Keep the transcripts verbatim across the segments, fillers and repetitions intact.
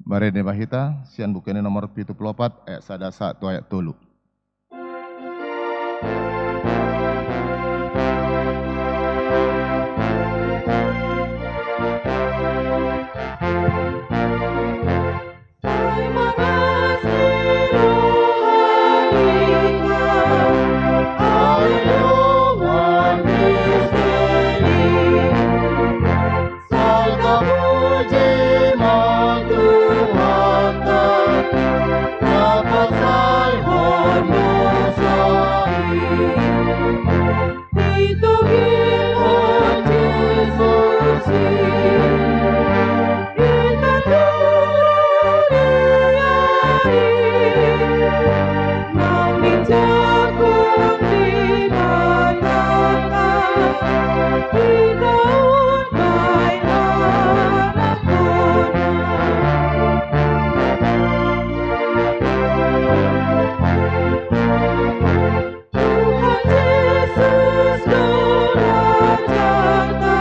Marende ma hita sian Buku Ende nomor pitu pulu opat, ayat sada sahat tu ayat tolu. Sai tapuji ma Tuhanta, na pasahathon dosa i. Itogihon Jesus i, ita tu huria i, manginjak Debata, ita umbahen anakhonna. Tuhan Jesus do rajanta,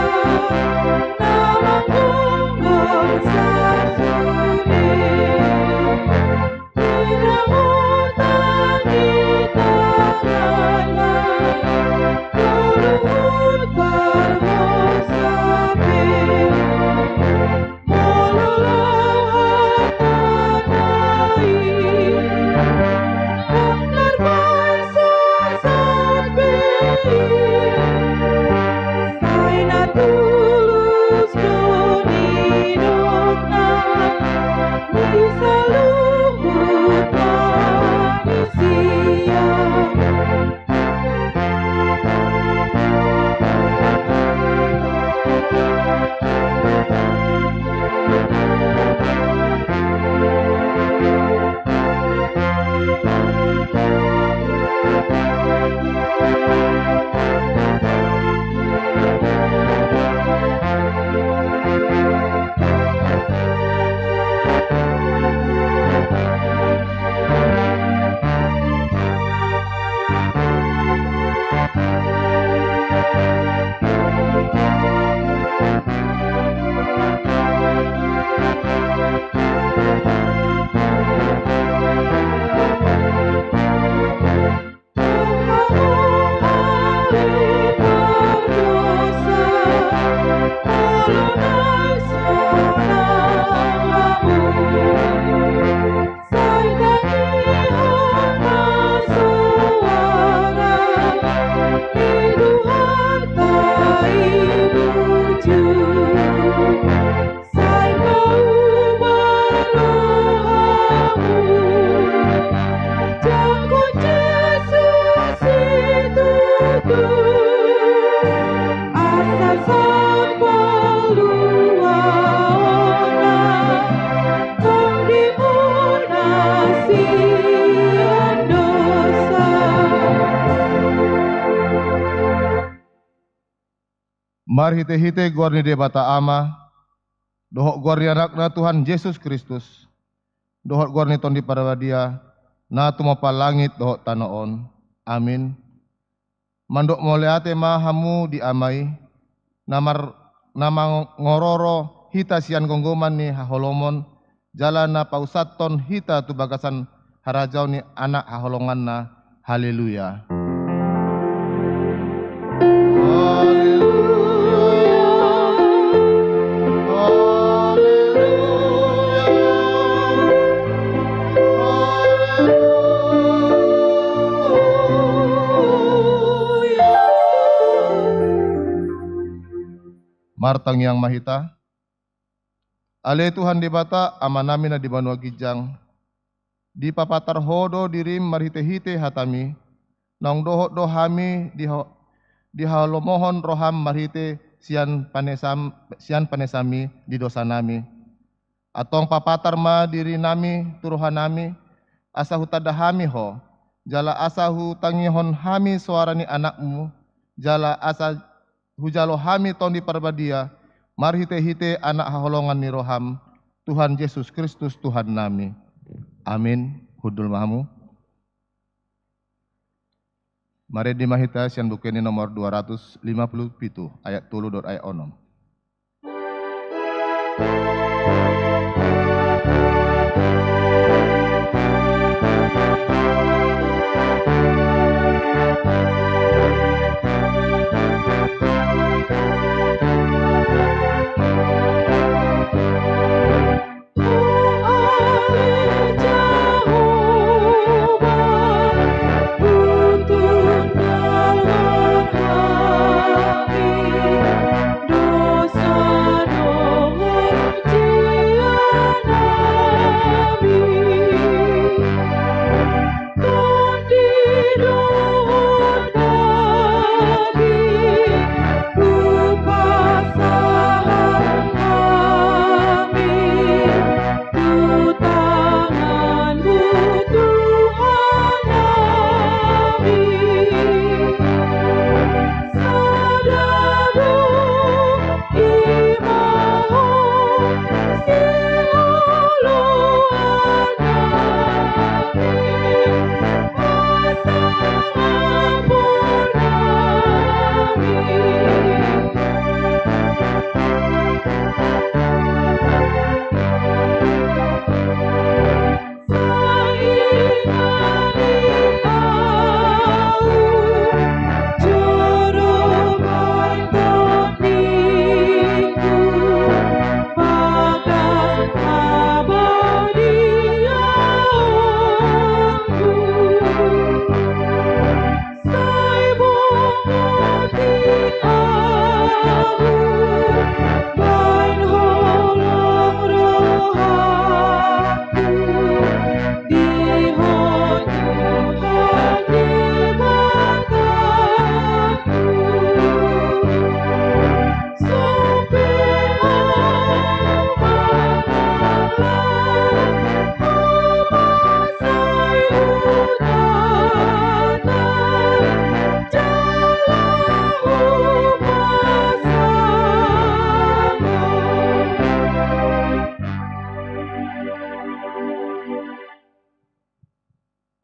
na manggonggong sasudi. Hinamotan ni tanganna, na luhut parhosa pe. Molo laho hata na i, ndang tarbaen sasat be i. Sai na tulus do nidokna di saluhut manisia. Sai pauma rohamu, jangkon Jesus situtu, asa sampal luaonna, tondimuna sian dosa. Marhitehite goar ni Debata Ama, dohot goar ni Anakna Tuhan Jesus Kristus, dohot goar ni Tondi Parbadia, na tumompa langit dohot tano on. Amin. Mandok mauliate ma hamu di Ama i, na mar-, na mangororo hita sian gomgoman ni haholomon, jala na pausathon hita tu bagasan harajaon ni Anak haholonganna. Haleluya. Haleluya. Haleluya. Haleluya. Martangiang ma hita. Ale Tuhan Debata, Amanami na di banua ginjang, dipapatar Ho do dirim marhitehite hatami, naung dohot do hami diha-, dihalomohon roham marhite sian panesam-, sian panesami di dosanami. Antong papatar ma dirinami tu rohanami, asa hutanda hami Ho, jala asa hutangihon hami soara ni Anakmu, jala asa hujalo hami Tondi Parbadia, marhitehite Anak haholongan ni roham, Tuhan Jesus Kristus Tuhannami. Amin. Hundul ma hamu. Marende ma hita sian Buku Ende nomor dua ratus lima puluh pitu, ayat tolu dohot ayat onom.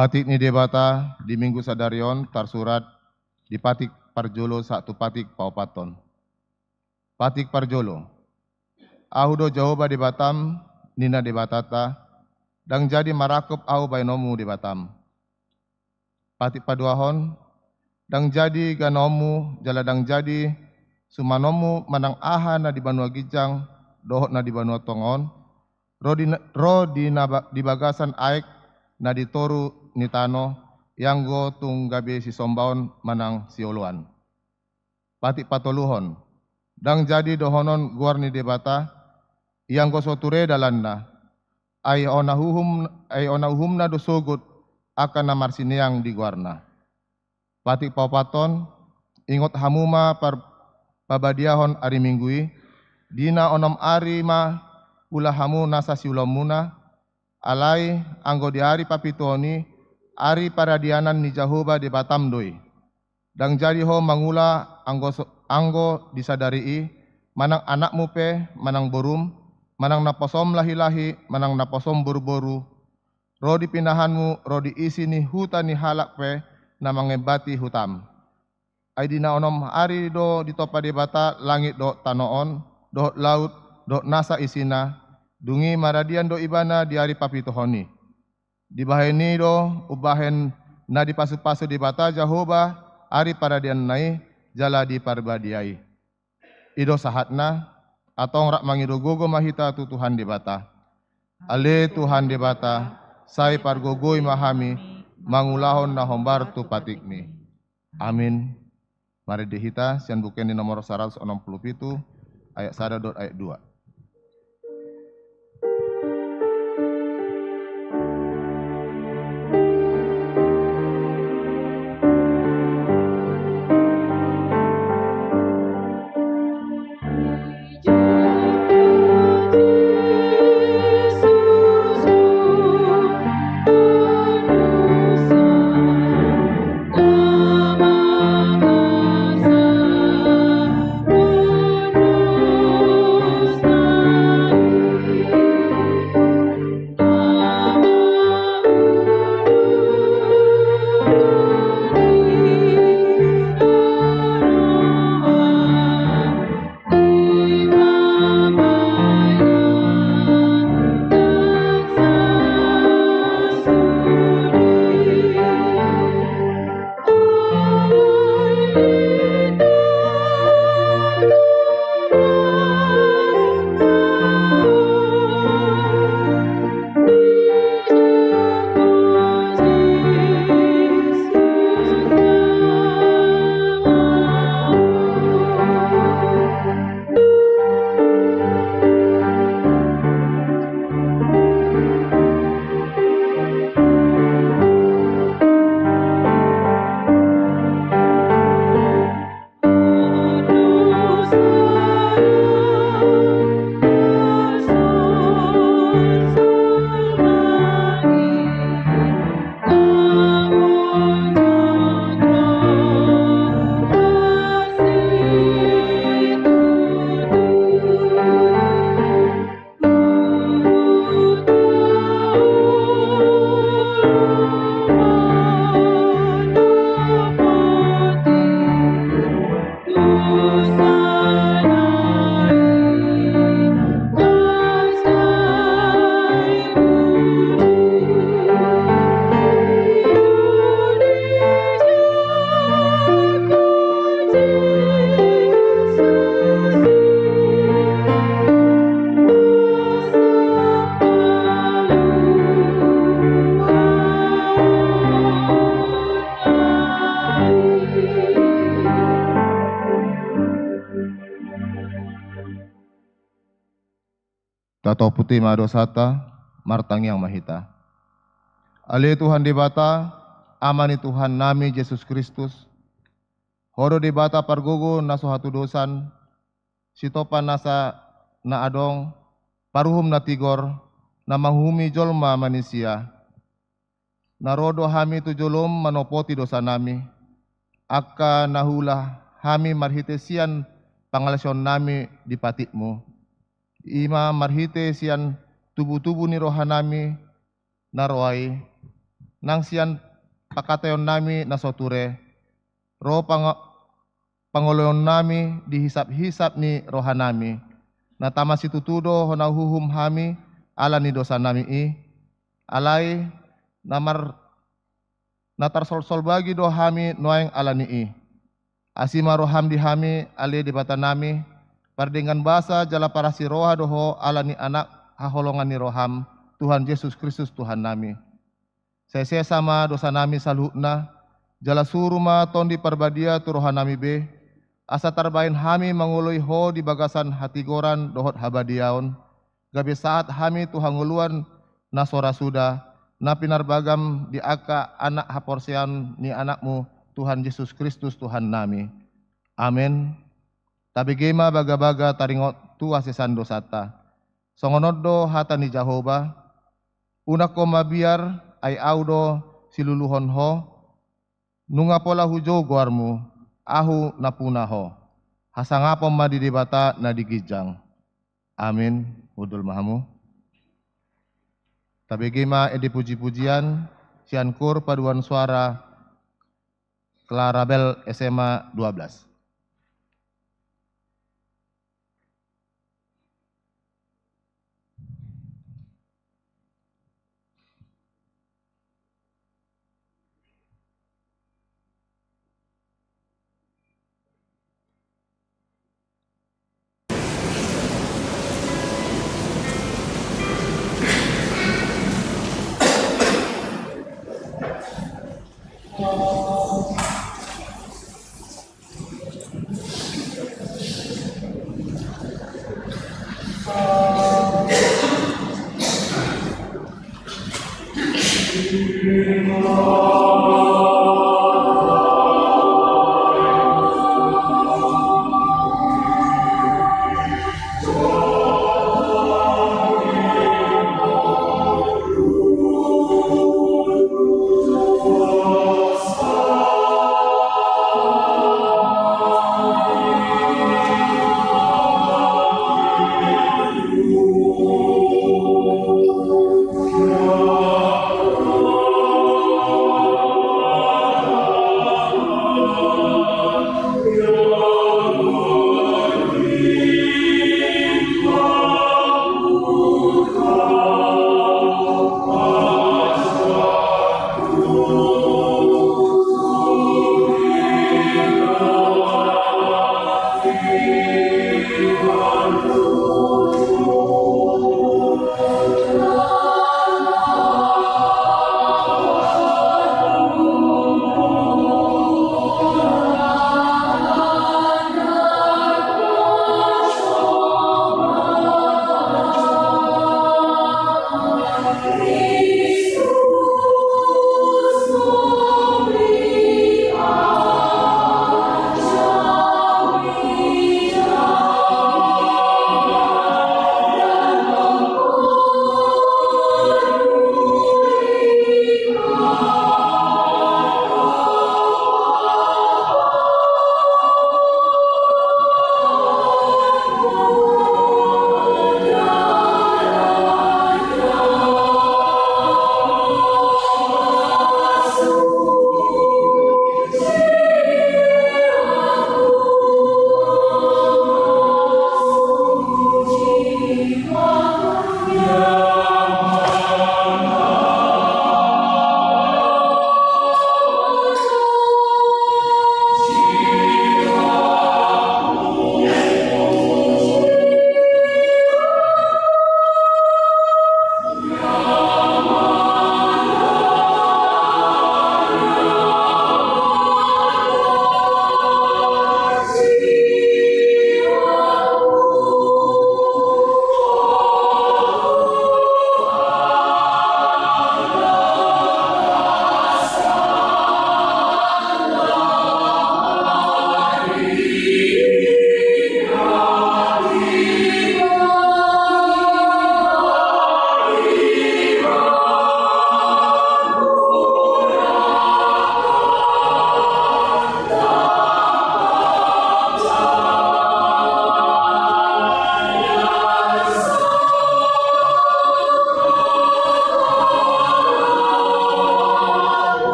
Patik ni Debata di Minggu sadari on tarsurat di patik parjolo sahat tu patik paopathon. Patik parjolo. Ahu do Jahowa Debatam, ninna Debatanta, ndang jadi marangkup ahu baenonmu Debatam. Patik paduahon. Ndang jadi ganaonmu jala ndang jadi sumanonmu manang aha na di banua ginjang dohot na di banua tonga on, ro di, ro di na ba-, di bagasan aek na di toru ni tano, ianggo tung gabe sisombaon manang sioloan. Patik patoluhon. Ndang jadi dohonon goar ni Debata, ianggo so ture dalanna, ai ona uhum, ai ona uhumna do sogot angka na marsineang di goarna. Patik paopathon. Ingot hamu ma par-, pabadiahon ari Minggu i, di na onom ari ma ula hamu nasa siulaonmuna, alai anggo di ari papituhon i, ari paradianan ni Jahowa Debatam do i. Ndang jadi ho mangula anggo so-, anggo di sadari i, manang anakmu pe, manang borum, manang naposom lahilahi, manang naposom boruboru, ro di pinahanmu, ro di isi ni huta ni halak pe na mangembati hutam. Ai di na onom ari do ditompa Debata langit dohot tano on, dohot laut, dohot nasa isina, dung i maradian do ibana di ari papituhon i. Dibahen i do umbahen na dipasupasu Debata Jahowa ari paradianna i jala diparbadiai. I do sahatna. Antong rap mangido gogo ma hita tu Tuhan Debata. Ale Tuhan Debata, sai pargogoi ma hami mangulahon na hombar tu patikmi. Amin. Marende hita sian Buku Ende nomor saratus onom pulu pitu, ayat sada dohot ayat dua. Tatopoti ma dosanta, martangiang ma hita. Ale Tuhan Debata, Ama ni Tuhannami Jesus Kristus, Ho do Debata pargogo na so hatudosan, sitompa nasa na adong, paruhum na tigor, na manguhumi jolma manisia. Na ro do hami tu jolom manopoti dosanami, angka na huula hami marhite sian pangalaosionnami di patikmu. I ma marhite sian tubutubu ni rohanami na ro ai, nang sian pangkataionnami na so ture, ro panga-, pangoloionnami di hisap-hisap ni rohanami. Na tama situtu do hona huhum hami ala ni dosanami i, alai na mar-, na tarsolsol bagi do hami nuaeng ala ni i. Asi ma roham di hami, ale Debatanami, pardenggan basa jala parasi roha do ho ala ni Anak haholongan ni roham, Tuhan Jesus Kristus Tuhannami. Sai sesa ma dosanami saluhutna, jala suru ma Tondi Parbadia tu rohanami be, asa tarbahen hami mangoloi ho di bagasan hatigoran dohot habadiaon, gabe sahat hami tu hangoluan na so ra suda, na pinarbagam di angka anak haporseaon ni Anakmu, Tuhan Jesus Kristus Tuhannami. Amen. Tabege ma bagabaga taringot tu hasesan dosanta. Songon on do hata ni Jahowa: Unang ho mabiar, ai Ahu do siluluhon ho. Nunga pola hujou goarmu, Ahu nampuna ho. Hasangapon ma di Debata na di ginjang. Amin. Hundul ma hamu. Tabege ma ende puji-pujian sian Kor Paduan Suara Clarabel S M A dua belas.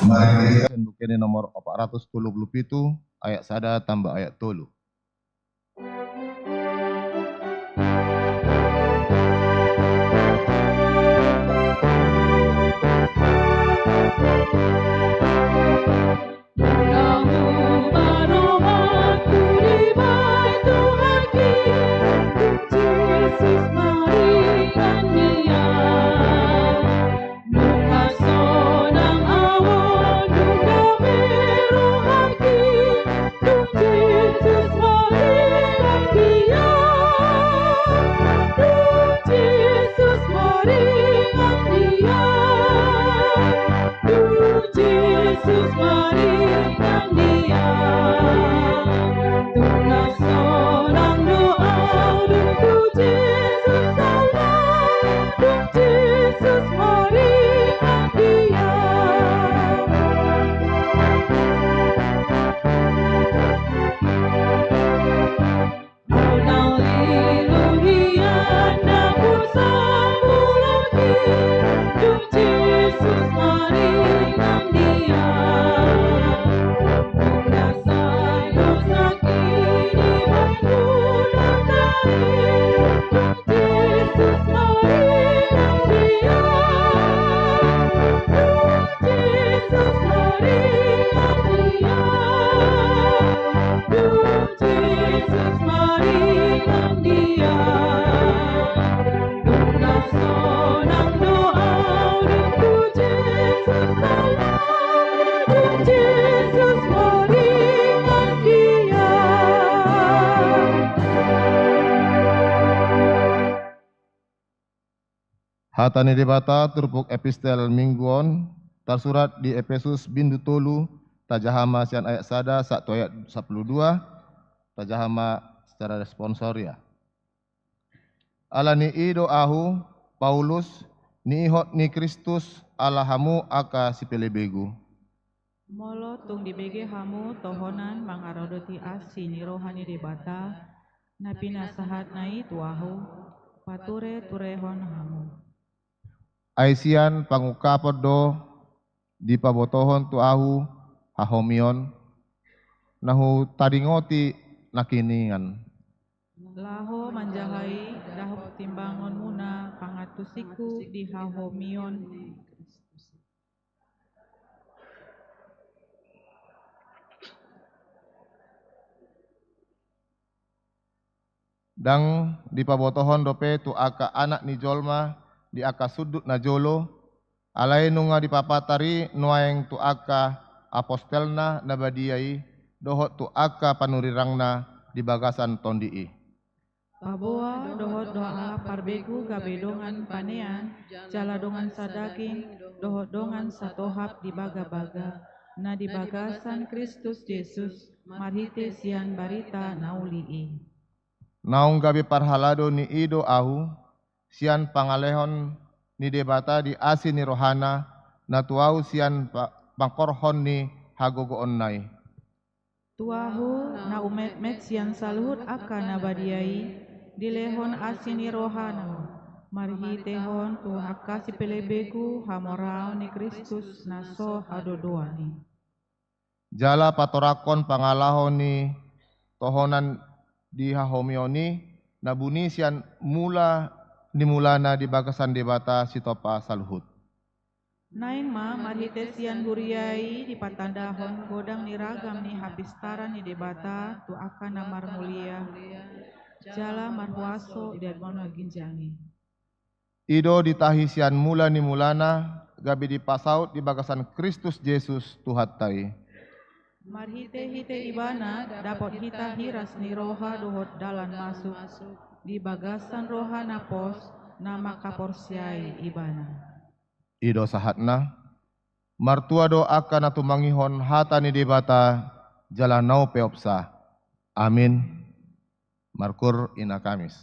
Mari kita sian Buku Ende nomor opat ratus tolu pulu pitu, ayat sada tamba ayat tolu. Hata ni Debata turpuk epistel Minggu on tarsurat di Epesus bindu tolu, tajaha ma sian ayat sada sahat tu ayat sampulu dua, tajaha ma secara responsoria. Ala ni i do ahu, Paulus, niihot ni Kristus ala hamu angka sipelebegu. Molo tung dibege hamu tohonan mangaradoti asi ni roha ni Debata, na pinasahatna i tu ahu, pature-turehon hamu. Ai sian pangungkapon do dipabotohon tu ahu hahomion, na hutadingoti nangkiningan. Laho manjaha i, dapot timbangonmuna pangantusingku di hahomion. Ndang dipabotohon dope tu angka anak ni jolma di angka sundut na jolo, alai nunga dipapatar i nuaeng tu angka apostelna na badia i, dohot tu angka panurirangna di bagasan tondi i. Paboa dohot do halak parbegu gabe dongan panean, jala dongan sadaging, dohot dongan satohap di bagabaga, na di bagasan Kristus Jesus, marhite sian barita na uli i. Naung gabe parhalado ni i do ahu, sian pangalehon ni Debata di asi ni rohana, na tu ahu sian pa-, pangkorhon ni hagogoonna i. Tu ahu, na umetmet sian saluhut angka na badia i, dilehon asi ni rohana, marhitehon tu angka sipelebegu hamoraon ni Kristus na so hadodoan i. Jala patorangkon pangalaho ni tohonan di hahomion i, na buni sian mula ni mulana di bagasan Debata Sitompa saluhut. Naeng ma marhite sian huria i dipatandahon godang ni ragam ni hapistaran ni Debata tu angka na marmulia, jala marhuaso di banua ginjang i. I do ditahi sian mula ni mulana, gabe dipasaut di bagasan Kristus Jesus Tuhanta i. Marhite-hite Ibana dapot hita hiras ni roha dohot dalan masuk di bagasan roha na pos na mangkaporseai Ibana. I do sahatna. Martua do angka na tumangihon hata ni Debata jala na umpeopsa. Amin. Markur ina Kamis.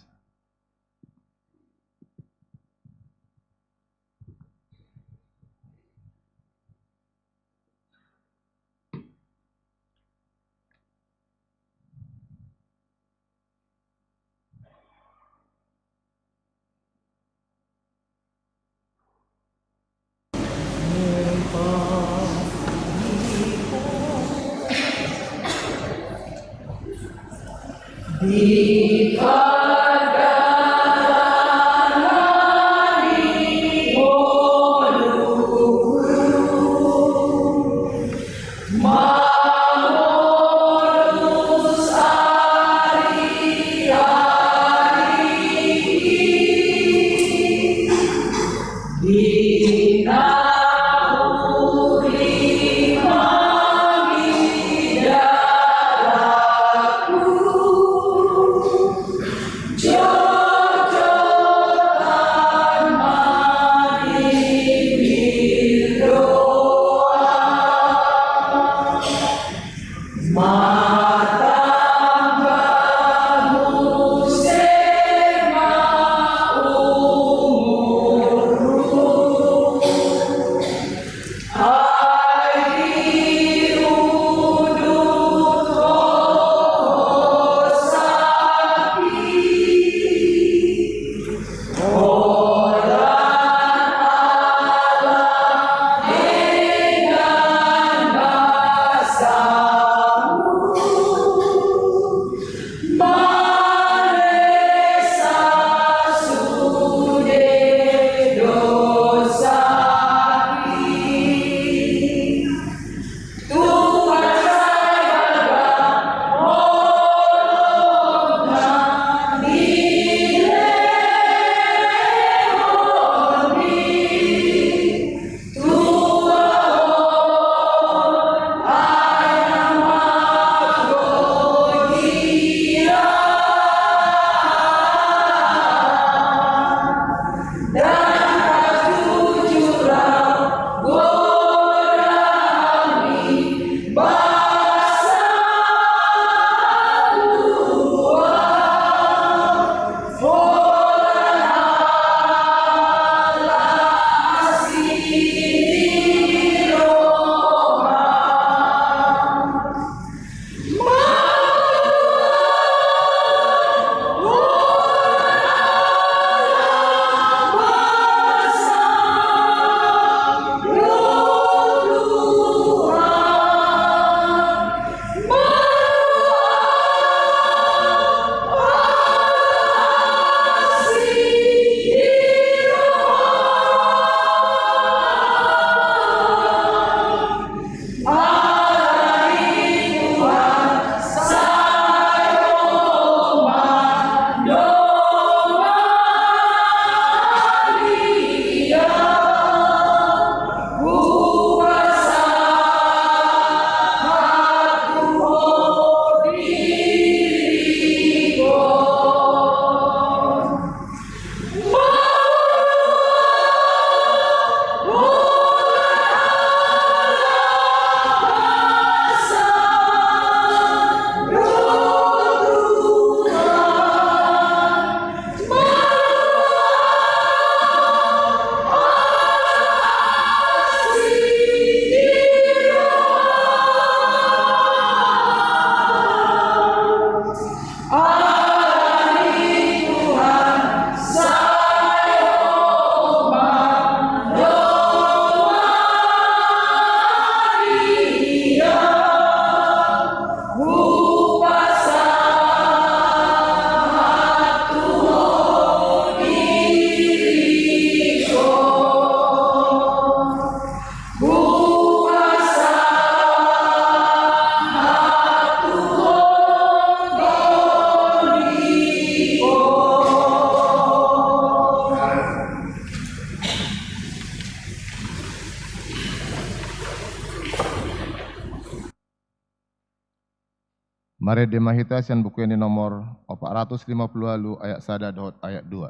Marende ma hita sian Buku Ende nomor opat ratus lima puluh ualu, ayat sada dohot ayat dua.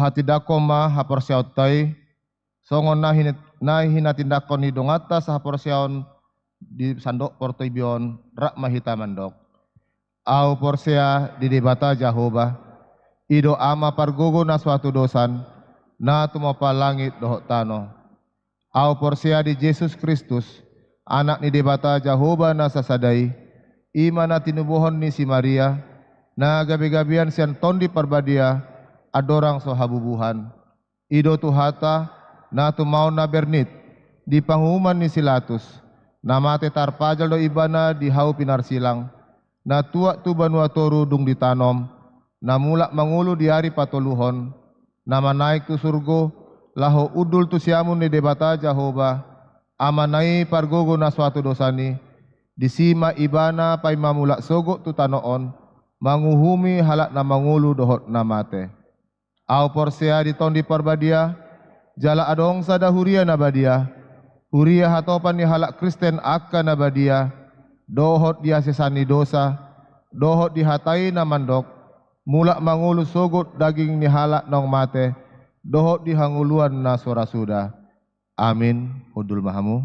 Tindangkon ma haporseaonta i, songon na hin-, na hinatindangkon ni donganta sahaporseaon di sandok portibi on, rap ma hita mandok. Ahu porsea di Debata Jahowa, i do Ama pargogo na so hatudosan, na tumompa langit dohot tano. Ahu porsea di Jesus Kristus, Anak ni Debata Jahowa na sasada i, i ma na tinubuhon ni si Maria, na gabe-gabean sian Tondi Parbadia, andorang so habubuhan. I do Tuhanta, na tumaon na bernit, di panguhuman ni si Latus, na mate tarpajal do ibana di hau pinarsilang, na tuat tu banua toru dung ditanom, na mulak mangolu di ari patoluhon, na manaek tu surgo, laho hundul tu siamun ni Debata Jahowa, Amana i pargogo na so hatudosan i, disi ma ibana paima mulak sogot tu tano on, manguhumi halak na mangolu dohot na mate. Ahu porsea di Tondi Parbadia, jala adong sada huria na badia, huria hatopan ni halak Kristen angka na badia, dohot di hasesan ni dosa, dohot di hata i na mandok, mulak mangolu sogot daging ni halak naung mate, dohot di hangoluan na so ra suda. Amin. Hundul ma hamu.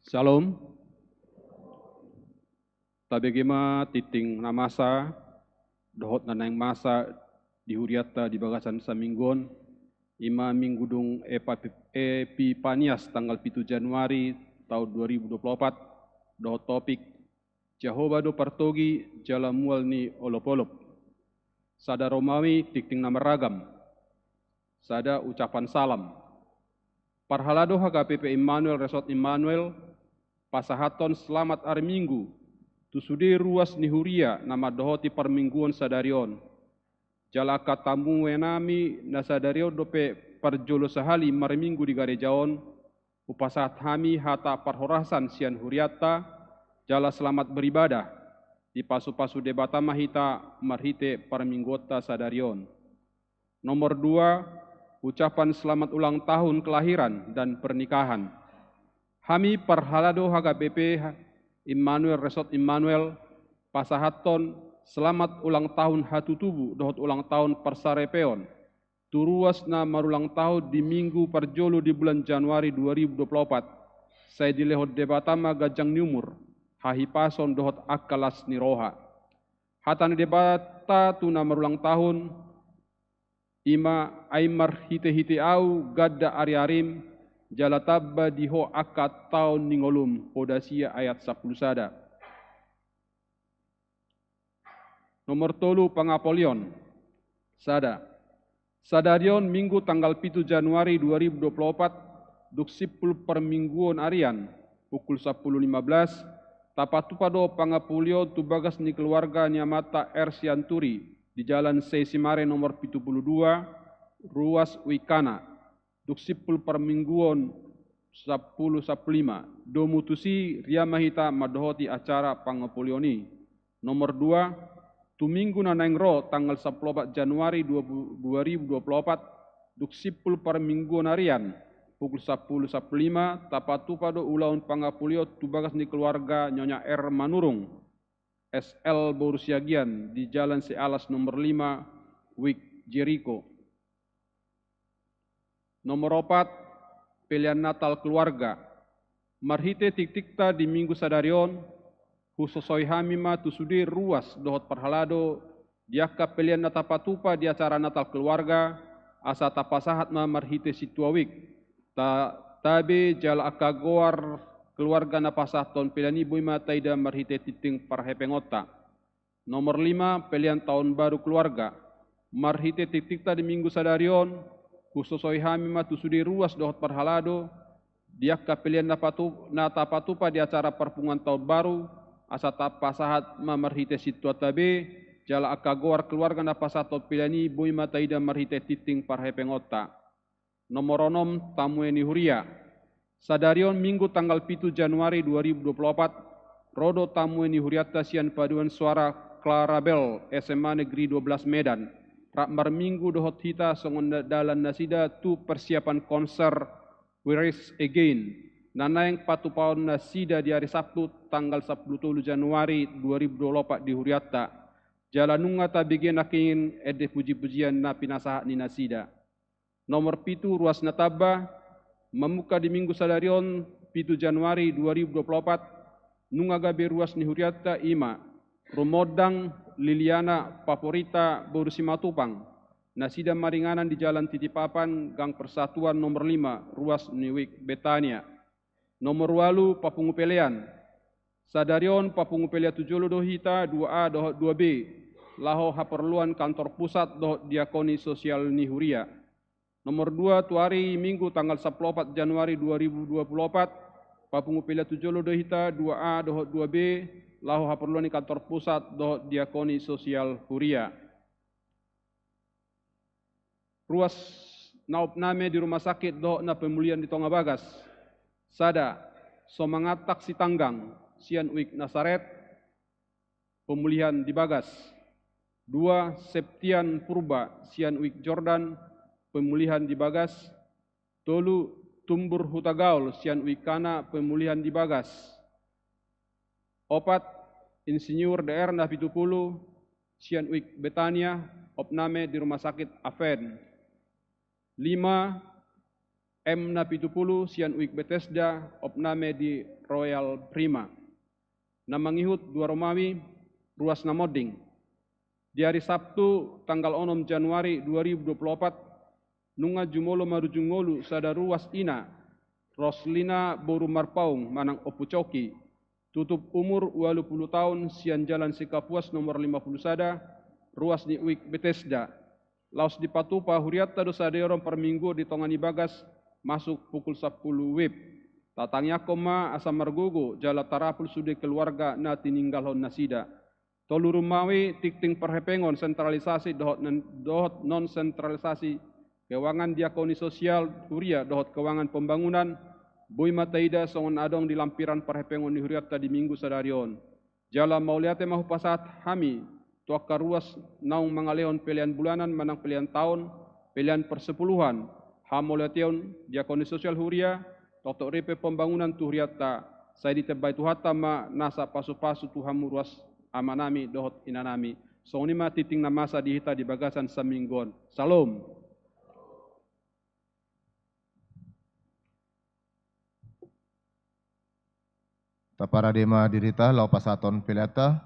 Syalom. Tabege ma tingting na masa dohot na naeng masa di hurianta di bagasan saminggu on, i ma minggu dung Epa-, Epipanias tanggal pitu Januari taon dua ribu dua puluh opat, dohot topik, Jahowa do partogi jala mual ni olop-olop. Sada Romawi, tingting na marragam. Sada ucapan salam. Parhalado H K B P Immanuel Resort Immanuel pasahathon selamat ari Minggu tu sude ruas ni huria na mandohoti parmingguon sadari on. Jala angka tamuenami na sadari on dope parjolo sahali marminggu di gareja on, hupasahat hami hata parhorasan sian hurianta, jala selamat beribadah, dipasu-pasu Debata ma hita marhite parmingguonta sadari on. Nomor dua, ucapan selamat ulang tahun kelahiran dan pernikahan. Hami parhalado H K B P Immanuel Resort Immanuel pasahathon selamat ulang tahun hatutubu dohot ulang tahun parsaripeon tu ruas na marulang tahun di minggu parjolo di bulan Januari dua ribu dua puluh opat, sai dilehon Debata ma ganjang ni umur, hahipason dohot angka las ni roha. Hata ni Debata tu na marulang tahun, i ma, ai marhite-hite ahu ganda ari-arim, jala tamba di ho angka taon ni ngolum, Hodasia ayat sampulu sada. Nomor tolu, pangapolion. Sada. Sadari on Minggu tanggal pitu Januari dua ribu dua puluh opat, dung simpul parmingguon arian, pukul sampulu lima belas, tapatupa do pangapolion tu bagas ni keluarga ni amanta R. Sianturi di Jalan Seisimare nomor pitu pulu dua, ruas Uikana. Dung simpul parmingguon sampulu sampulu lima. Domu tusi rian ma hita mandohoti acara pangapolion i. Nomor dua, tu Minggu na naeng ro tanggal sampulu opat Januari dua, dua ribu dua puluh opat, dung simpul parmingguon arian, pukul sampulu sampulu lima, tapatupa do ulaon pangapolion tu bagas ni keluarga Nyonya R. Manurung, S L Boru Siagian di Jalan Sealas nomor lima, Wijk Jeriko. Nomor opat, pelean Natal keluarga. Marhite tingtingta di Minggu sadari on, husosoi hami ma tu sude ruas dohot parhalado di angka pelean na tapatupa di acara Natal keluarga, asa tapasahat ma marhite sintua wijk. Ta-, tabe jala angka goar keluarga na pasahathon pelean i boi ma taida marhite tingting parhepengonta. Nomor lima, pelean taon baru keluarga. Marhite tingtingta di Minggu sadari on, husosoi hami ma tu sude ruas dohot parhalado, di angka pelean na patu-, na tapatupa di acara parpunguan taon baru, asa tapasahat ma marhite sintuanta be, jala angka goar keluarga na pasahathon pelean i boi ma taida marhite tingting parhepengonta. Nomor onom, tamue ni huria. Sadari on Minggu tanggal pitu Januari dua ribu dua puluh opat, ro do tamue ni hurianta sian paduan suara Clarabel, S M A Negeri dua belas Medan, rap marminggu dohot hita songon na-, dalan nasida tu persiapan konser We Rise Again, na naeng patupaon nasida di ari Sabtu tanggal sampulu tolu Januari dua ribu dua pulu opat di hurianta. Jala nunga tabege nangkin ende puji-pujian na pinasahat ni nasida. Nomor pitu, ruas na tamba, mamungka di Minggu sadari on, pitu Januari dua ribu dua pulu opat, nunga gabe ruas ni hurianta, i ma rumondang Liliana Favorita boru Simatupang, nasida maringanan di Jalan Titipapan, Gang Persatuan nomor lima, ruas ni Wik Betania. Nomor ualu, papungu pelean. Sadari on papungu pelean tu jolo do hita dua A dohot dua B, laho haporluan kantor pusat dohot diakoni sosial ni huria. Nomor dua, tu ari Minggu tanggal sampulu opat Januari dua ribu dua pulu opat, papungu pelean tu jolo do hita dua A dohot dua B, laho haporluan ni kantor pusat dohot diakoni sosial huria. Ruas na opname di rumah sakit dohot na pemulihan di tonga bagas. Sada, Somangatak Sitanggang, sian Wik Nasaret, pemulihan di bagas. Dua, Septian Purba, sian Wik Jordan, pemulihan di bagas. Tolu, Tumbur Hutagaol, sian Wik Kana, pemulihan di bagas. Opat, Insinyur D R na pitu pulu, sian Wik Betania, opname di Rumah Sakit Advent. Lima, M na pitu pulu, sian Wik Betesda, opname di Royal Prima. Na mangihut dua Romawi, ruas na monding. Di ari Sabtu, tanggal onom Januari dua ribu dua pulu opat, nunga jumolo marujung ngolu sada ruas ina, Roslina boru Marpaung manang Ompu Coki, tutup umur ualu pulu taon, sian Jalan Sikapuas nomor lima pulu sada, ruas ni Wik Betesda. Laos dipatupa hurianta do sadari on parmingguon di tonga ni bagas, masuk pukul sampulu wib. Tatangiangkon ma asa margogo jala tarapul sude keluarga na tininggalhon nasida. Tolu Romawi, tingting parhepengon sentralisasi dohot non-, dohot non sentralisasi, keuangan diakoni sosial huria dohot keuangan pembangunan, boi ma taida songon adong di lampiran parhepengon ni hurianta di Minggu sadari on. Jala mauliate ma hupasahat hami tu angka ruas naung mangalehon pelean bulanan manang pelean taon, pelean persepuluhan, hamauliateon, diakoni sosial huria, toktok ripe pembangunan tu hurianta, sai ditambai Tuhanta ma nasa pasupasu tu hamu ruas amanami dohot inanami. Songon i ma tingting na masa di hita di bagasan saminggu on. Syalom. Taparade ma dirita laho pasahathon peleanta.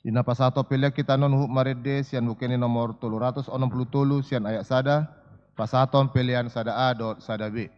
Di na pasahathon pelean hita annon huhut marende sian Buku Ende nomor tolu ratus onom pulu tolu sian ayat sada, pasahathon pelean sada A dohot sada B.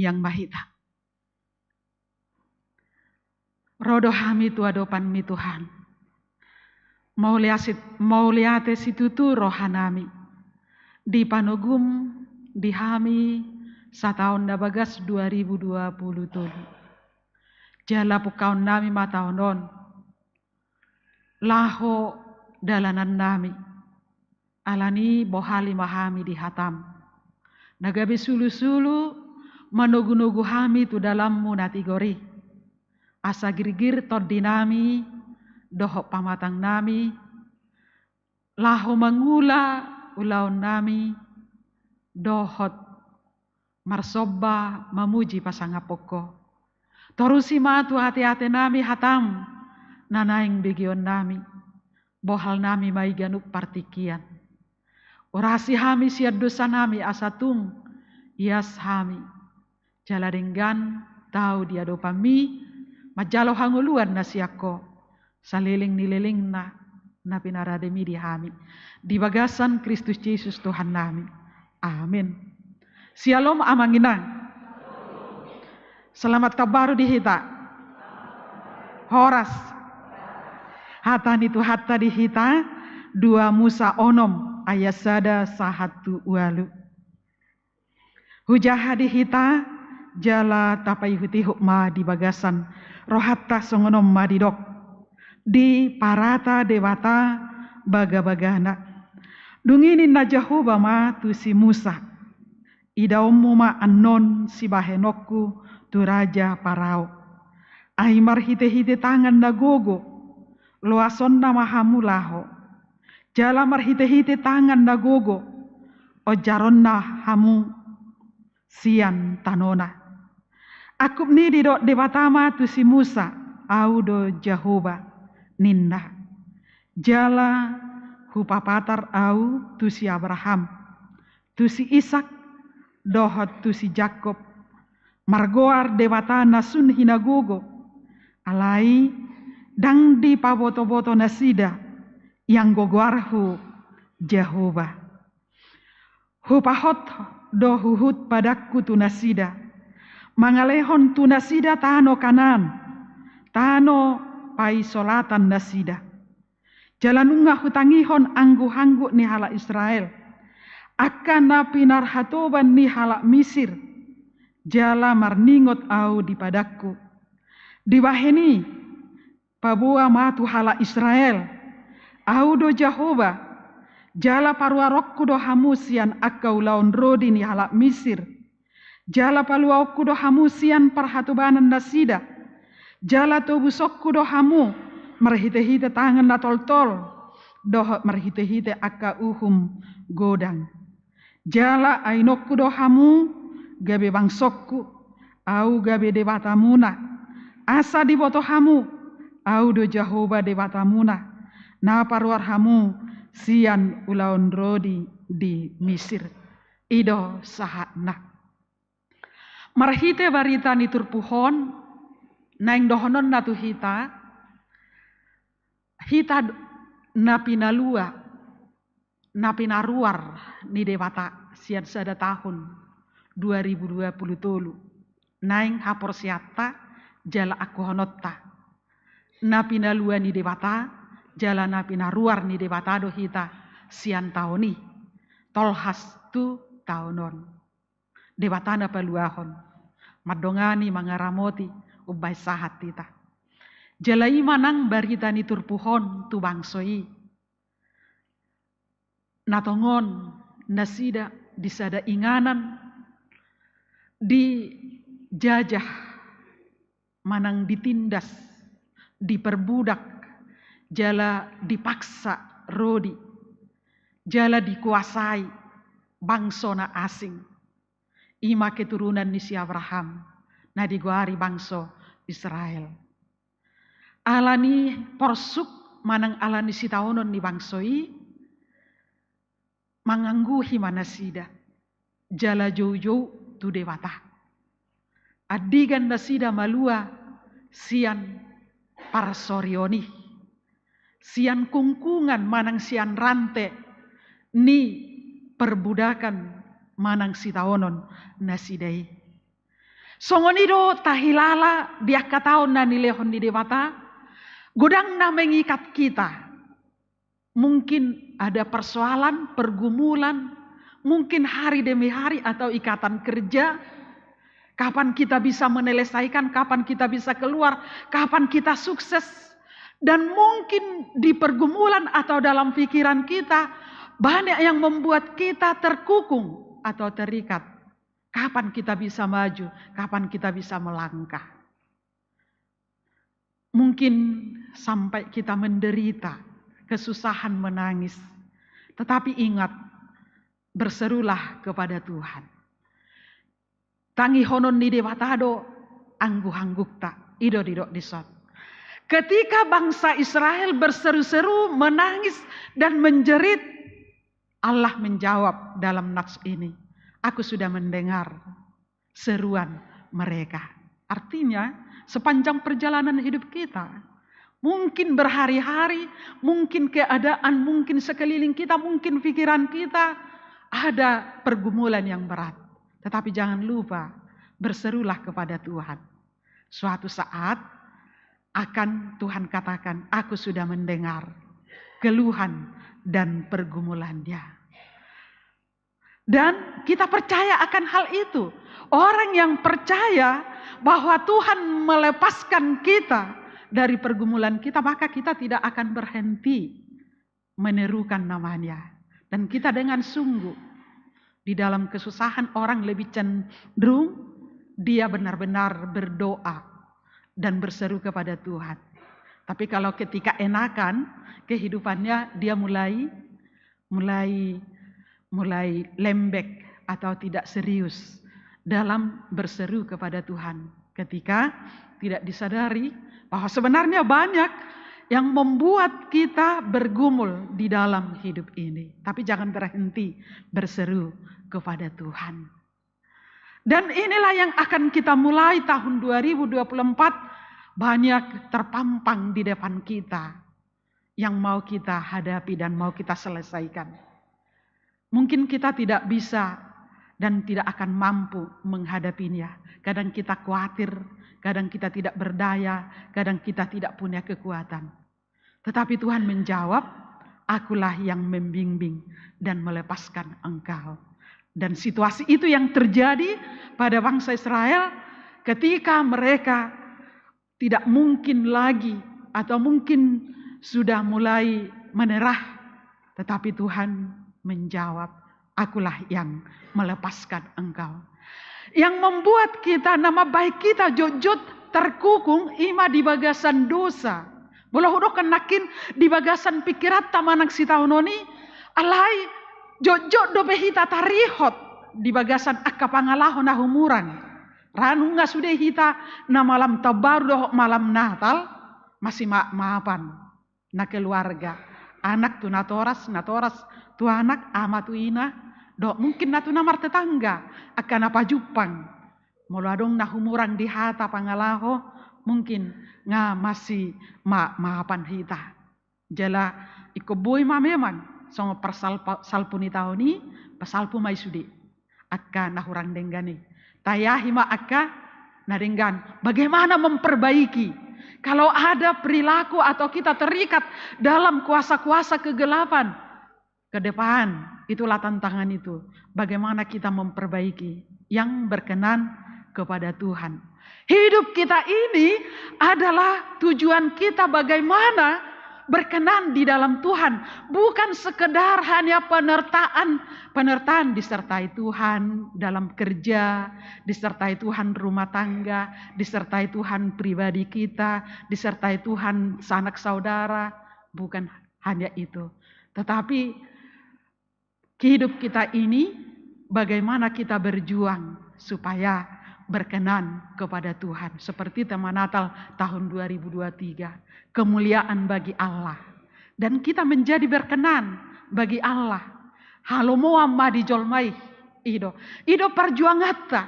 Yang mahita. Ro do hami tu adopanmi Tuhan. Mauliate, mauliate situtu rohanami. Di panogum di hami sataon na bagas dua ribu dua puluh tolu. Jala pungkaonnami ma taon on. Laho dalanannami. Alani bohali ma hami di hatam. Na gabe sulusulu manogunogu hami tu dalanmu na tigor i. Asa girgir tondinami, dohot pamatangnami, laho mangula ulaonnami, dohot marsomba mamuji pasangaphon Ho. Torusi ma tu ateatenami hatam, na naeng begeonnami, bohalnami ma i ganup partingkian. Urasi hami sian dosanami asa tung ias hami. Jala denggan tau di adopanmi, manjalo hangoluan na sian Ho. Saleleng ni lelengna na pinarademi di hami. Di bagasan Kristus Jesus Tuhannami. Amin. Syalom amang inang. Selamat tahun baru di hita. Horas. Hata ni Tuhanta di hita, dua Musa onom ayat sada sahat tu ualu. Hujaha di hita, jala tapaihutihut ma di bagasan rohanta songon on ma didok. Diparata Debata bagabagana. Dung i ninna Jahowa ma tu si Musa. Idaonmu ma annon sibahenonku tu raja Parao. Ai marhitehite tangan na gogo, loasonna ma hamu laho. Jala marhitehite tangan na gogo, onjaronna hamu sian tanona. Angkup ni i didok Debata ma tu si Musa, au do Jahowa, ninna. Jala hupapatar au tu si Abraham, tu si Isak, dohot tu si Jakob, margoar Debata na sun hinagogo, alai ndang dipabotoboto nasida, ianggo goarhu Jahowa. Hupahot do huhut padangku tu nasida, mangalehon tu nasida tano Kanaan, tano paisolatan nasida. Jala nunga hutangihon anggukanggu ni halak Israel, angka na pinarhatoban ni halak Misir, jala marningot au di padangku. Dibahen i, paboa ma tu halak Israel, au do Jahowa, jala paruaronku do hamu sian angka ulaon rodi ni halak Misir. Jala paluaonku do hamu sian parhatobanan nasida. Jala tobusonku do hamu marhitehite tangan na toltol, dohot marhitehite angka uhum godang. Jala ainonku do hamu gabe bangsongku, au gabe Debatamuna. Asa diboto hamu, au do Jahowa Debatamuna, na paruar hamu sian ulaon rodi di Misir. I do sahatna. Marhite barita ni turpuk on, naeng dohononna tu hita, hita d-, na pinalua, na pinaruar ni Debata sian sada tahun dua ribu dua puluh tolu, naeng haporseaonta jala angkuhononta. Na pinalua ni Debata, jala na pinaruar ni Debata do hita sian taon i, tolhas tu taon on. Debata na paluahon, mandongani, mangaramoti, umbahen sahat hita. Jala i ma nang barita ni turpuk on tu bangso i. Na tongon nasida di sada inganan dijajah manang ditindas, diperbudak, jala dipaksa rodi, jala dikuasai bangso na asing. I ma keturunan ni si Abraham, na digoari bangso Israel. Alani porsuk manang alani sitaonon ni bangso i, mangangguhi ma nasida, jala joujou tu Debata. Andigan nasida malua sian parsorion i, sian kungkungan manang sian rante ni perbudakan manang sitaonon nasida i. Songon i do tahilala di angka taon na nilehon ni Debata, godang na mengikat kita. Mungkin ada persoalan, pergumulan, mungkin hari demi hari atau ikatan kerja. Kapan kita bisa menyelesaikan, kapan kita bisa keluar, kapan kita sukses. Dan mungkin di pergumulan atau dalam pikiran kita, banyak yang membuat kita terkukung atau terikat. Kapan kita bisa maju, kapan kita bisa melangkah. Mungkin sampai kita menderita, kesusahan, menangis. Tetapi ingat, berserulah kepada Tuhan. Tangihonon ni Debata do angguanggukta, i do didok dison. Ketika bangsa Israel berseru-seru, menangis, dan menjerit, Allah menjawab dalam nas ini, "Aku sudah mendengar seruan mereka." Artinya, sepanjang perjalanan hidup kita, mungkin berhari-hari, mungkin keadaan, mungkin sekeliling kita, mungkin pikiran kita ada pergumulan yang berat. Tetapi jangan lupa, berserulah kepada Tuhan. Suatu saat akan Tuhan katakan, "Aku sudah mendengar keluhan dan pergumulannya." Dan kita percaya akan hal itu. Orang yang percaya bahwa Tuhan melepaskan kita dari pergumulan kita, maka kita tidak akan berhenti menyerukan namanya. Dan kita dengan sungguh di dalam kesusahan, orang lebih cenderung dia benar-benar berdoa dan berseru kepada Tuhan. Tapi kalau ketika enakan kehidupannya, dia mulai mulai mulai lembek atau tidak serius dalam berseru kepada Tuhan. Ketika tidak disadari bahwa sebenarnya banyak yang membuat kita bergumul di dalam hidup ini. Tapi jangan berhenti berseru kepada Tuhan. Dan inilah yang akan kita mulai tahun dua ribu dua puluh empat, banyak terpampang di depan kita yang mau kita hadapi dan mau kita selesaikan. Mungkin kita tidak bisa dan tidak akan mampu menghadapinya. Kadang kita khawatir, kadang kita tidak berdaya, kadang kita tidak punya kekuatan. Tetapi Tuhan menjawab, "Akulah yang membimbing dan melepaskan engkau." Dan situasi itu yang terjadi pada bangsa Israel ketika mereka tidak mungkin lagi atau mungkin sudah mulai menyerah, tetapi Tuhan menjawab, "Akulah yang melepaskan engkau." Yang membuat kita, nama baik kita jotjot terkukung, i ma di bagasan dosa. Molo hudokkon nangkin di bagasan pikiranta manang sitaonon i, alai jotjot dope hita tarihot di bagasan angka pangalaho na humurang. Ra nunga sude hita na malam tahun baru dohot malam Natal, masimaafmaafan na keluarga. Anak tu natoras, natoras tu anak, ama tu ina, dohot mungkin na tu na martetangga, angka na pajumpang. Molo adong na humurang di hata pangalaho, mungkin nga masimaafmaafan hita. Jala ingkon boi ma memang songon parsalpa-, salpu ni taon i, pasalpu ma i sude angka na hurang denggan i. Taeahi ma angka na denggan. Bagaimana memperbaiki? Kalau ada perilaku atau kita terikat dalam kuasa-kuasa kegelapan ke depan, itulah tantangan itu. Bagaimana kita memperbaiki yang berkenan kepada Tuhan. Hidup kita ini adalah tujuan kita bagaimana berkenan di dalam Tuhan. Bukan sekedar hanya penyertaan, penyertaan disertai Tuhan dalam kerja, disertai Tuhan rumah tangga, disertai Tuhan pribadi kita, disertai Tuhan sanak saudara. Bukan hanya itu. Tetapi hidup kita ini, bagaimana kita berjuang supaya berkenan kepada Tuhan. Seperti tema Natal tahun dua ribu dua tiga, kemuliaan bagi Allah. Dan kita menjadi berkenan bagi Allah. Halomoan ma di jolma i. I do. I do parjuanganta.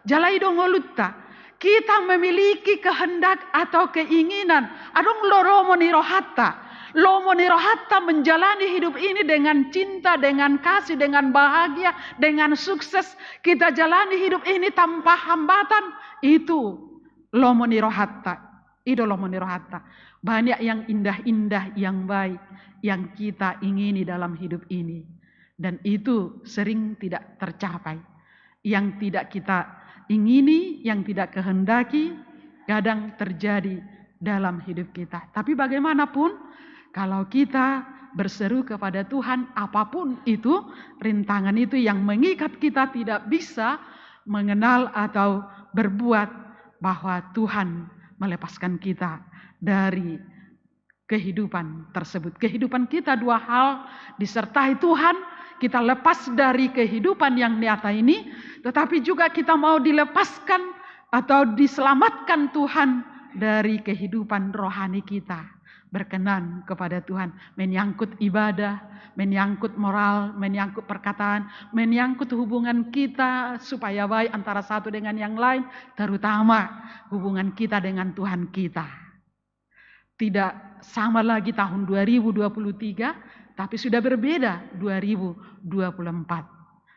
Jala i do ngolunta. Kita memiliki kehendak atau keinginan. Adong lomo ni rohanta. Lomo ni rohanta menjalani hidup ini dengan cinta, dengan kasih, dengan bahagia, dengan sukses. Kita jalani hidup ini tanpa hambatan. Itu lomo ni rohanta. I do lomo ni rohanta. Banyak yang indah-indah, yang baik, yang kita ingini dalam hidup ini. Dan itu sering tidak tercapai. Yang tidak kita ingini, yang tidak kehendaki, kadang terjadi dalam hidup kita. Tapi bagaimanapun, kalau kita berseru kepada Tuhan, apapun itu, rintangan itu yang mengikat kita tidak bisa mengenal atau berbuat, bahwa Tuhan melepaskan kita dari kehidupan tersebut. Kehidupan kita dua hal, disertai Tuhan, kita lepas dari kehidupan yang nyata ini, tetapi juga kita mau dilepaskan atau diselamatkan Tuhan dari kehidupan rohani kita. Berkenan kepada Tuhan, menyangkut ibadah, menyangkut moral, menyangkut perkataan, menyangkut hubungan kita supaya baik antara satu dengan yang lain, terutama hubungan kita dengan Tuhan kita. Tidak sama lagi tahun dua ribu dua puluh tiga, tapi sudah berbeda dua ribu dua puluh empat.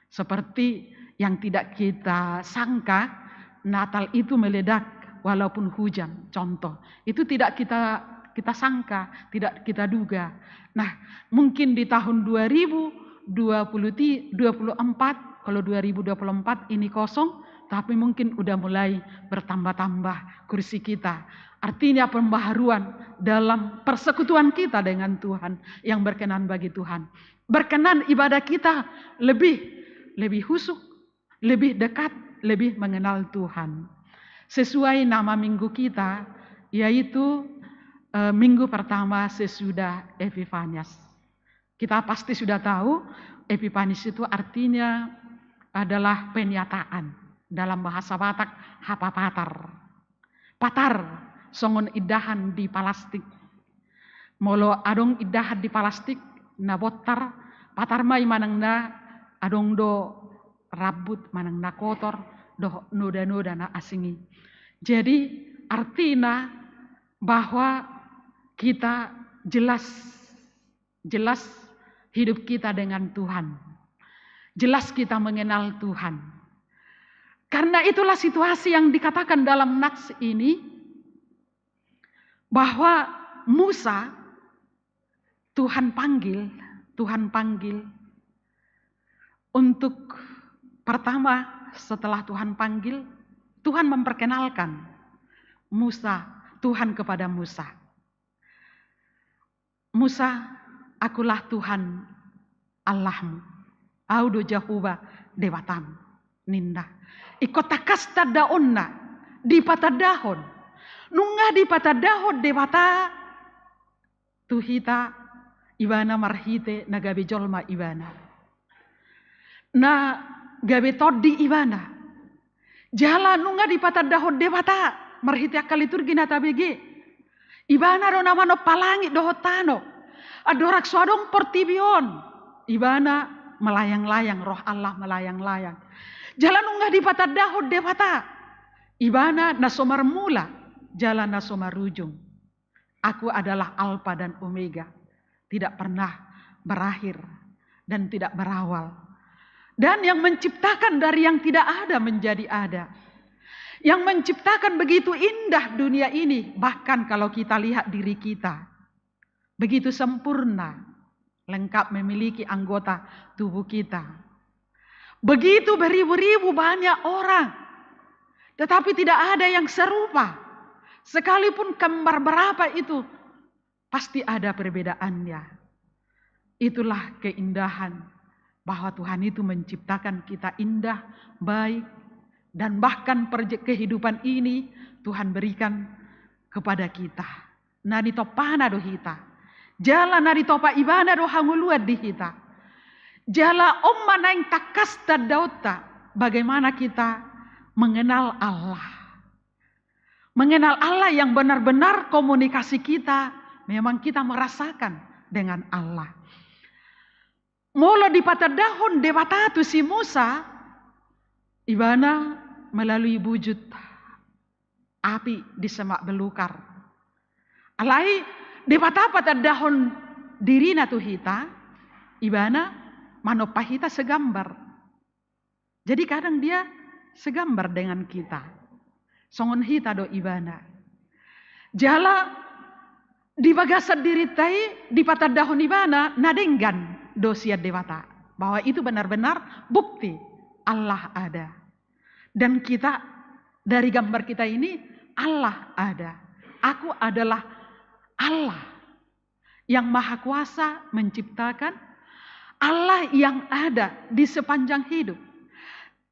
Seperti yang tidak kita sangka, Natal itu meledak walaupun hujan, contoh. Itu tidak kita, kita sangka, tidak kita duga. Nah, mungkin di tahun dua ribu dua puluh ti-, dua puluh empat, kalau dua ribu dua puluh empat ini kosong, tapi mungkin udah mulai bertambah-tambah kursi kita. Artinya pembaharuan dalam persekutuan kita dengan Tuhan yang berkenan bagi Tuhan. Berkenan ibadah kita lebih, lebih husuk, lebih dekat, lebih mengenal Tuhan. Sesuai nama minggu kita, yaitu, eh, minggu pertama sesudah Epifanias. Kita pasti sudah tahu, Epifanias itu artinya adalah penyataan. Dalam bahasa Batak, hapapatar. Patar, songon indahan di palastik. Molo adong indahan di palastik, na bontar, patar ma i manang na adong do rambut manang na kotor, dohot noda-noda na asing i. Jadi, artina bahwa kita jelas, jelas hidup kita dengan Tuhan. Jelas kita mengenal Tuhan. Karena itulah situasi yang dikatakan dalam nats ini, bahwa Musa, Tuhan panggil, Tuhan panggil untuk pertama, setelah Tuhan panggil, Tuhan memperkenalkan Musa, Tuhan kepada Musa. "Musa, Akulah Tuhan Allahmu. Au do Jahowa Debatam," ninna. Ingkon tangkas tandaonna, dipatandahon. Nunga dipatandahon Debata tu hita ibana marhite na gabe jolma ibana, na gabe tondi ibana. Jala nunga dipatandahon Debata marhite angka liturgi na tabege. Ibana do na manompa langit dohot tano. Andorang so adong portibi on, ibana melayang-layang, roh Allah melayang-layang. Jala nunga dipatandahon Debata, ibana na so marmula jala na so marujung. "Aku adalah Alfa dan Omega, tidak pernah berakhir dan tidak berawal. Dan yang menciptakan dari yang tidak ada menjadi ada. Yang menciptakan begitu indah dunia ini, bahkan kalau kita lihat diri kita, begitu sempurna, lengkap memiliki anggota tubuh kita. Begitu beribu-ribu banyak orang, tetapi tidak ada yang serupa. Sekalipun kembar berapa itu, pasti ada perbedaannya." Itulah keindahan bahwa Tuhan itu menciptakan kita indah, baik, dan bahkan perje-, kehidupan ini Tuhan berikan kepada kita. Na nitompana do hita. Jala na ditompa ibana do hangoluan di hita. Jala on ma naeng tangkas tandaonta bagaimana kita mengenal Allah. Mengenal Allah yang benar-benar komunikasi kita, memang kita merasakan dengan Allah. Molo dipatandahon Debata tu si Musa, ibana melalui bujut api di semak belukar. Alai Debata patandahon dirina tu hita, ibana manompa hita segambar. Jadi kadang dia segambar dengan kita. Songon hita do ibana. Jala di bagasan dirinta i dipatandahon ibana na denggan do sian Debata. Bahwa itu benar-benar bukti Allah ada. Dan kita, dari gambar kita ini, Allah ada. Aku adalah Allah yang Maha Kuasa menciptakan, Allah yang ada di sepanjang hidup.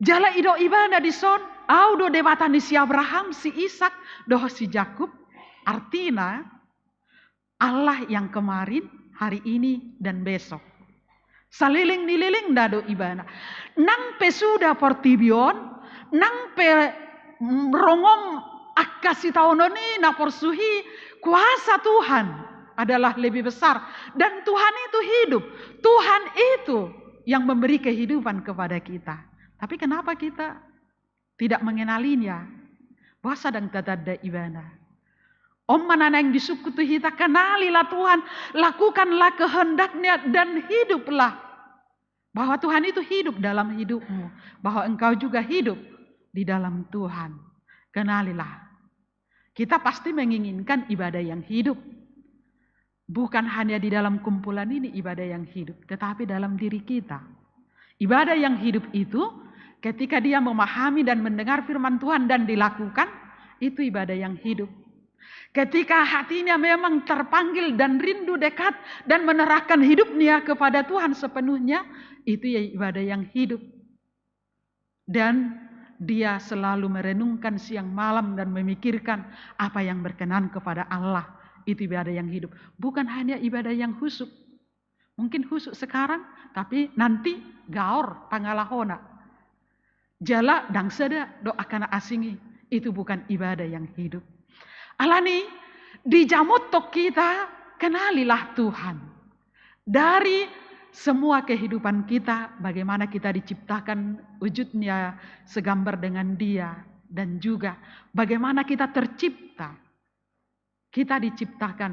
Jala i do ibana dison, au do Debata ni si Abraham, si Ishak, dohot si Jakub. Artina, Allah yang kemarin, hari ini, dan besok. Saleleng ni lelengna do ibana. Nang pe suda portibi on, nang pe, mm, rongom angka sitaonon i na porsuk i, kuasa Tuhan adalah lebih besar. Dan Tuhan itu hidup. Tuhan itu yang memberi kehidupan kepada kita. Tapi kenapa kita tidak mengenalinya? Boasa ndang tatanda ibana? On ma na naeng disungkun tu hita, kenalilah Tuhan, lakukanlah kehendak-Nya dan hiduplah. Bahwa Tuhan itu hidup dalam hidupmu, bahwa engkau juga hidup di dalam Tuhan. Kenalilah. Kita pasti menginginkan ibadah yang hidup. Bukan hanya di dalam kumpulan ini ibadah yang hidup, tetapi dalam diri kita. Ibadah yang hidup itu ketika dia memahami dan mendengar firman Tuhan dan dilakukan, itu ibadah yang hidup. Ketika hatinya memang terpanggil dan rindu dekat dan menyerahkan hidupnya kepada Tuhan sepenuhnya, itu ya ibadah yang hidup. Dan dia selalu merenungkan siang malam dan memikirkan apa yang berkenan kepada Allah. Itu ibadah yang hidup. Bukan hanya ibadah yang khusyuk. Mungkin khusyuk sekarang, tapi nanti gaor pangalahona. Jala ndang sada do angka na asing i, itu bukan ibadah yang hidup. Alani, dijamothon hita, kenalilah Tuhan. Dari semua kehidupan kita, bagaimana kita diciptakan wujudnya segambar dengan Dia, dan juga bagaimana kita tercipta. Kita diciptakan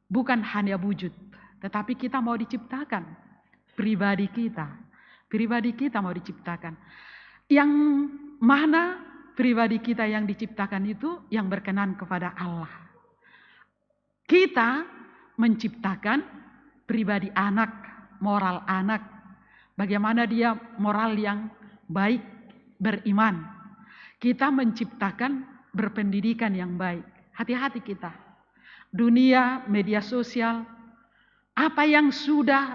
bukan hanya wujud, tetapi kita mau diciptakan pribadi kita. Pribadi kita mau diciptakan. Yang mana pribadi kita yang diciptakan itu yang berkenan kepada Allah. Kita menciptakan pribadi anak, moral anak. Bagaimana dia moral yang baik, beriman. Kita menciptakan berpendidikan yang baik. Hati-hati kita. Dunia, media sosial, apa yang sudah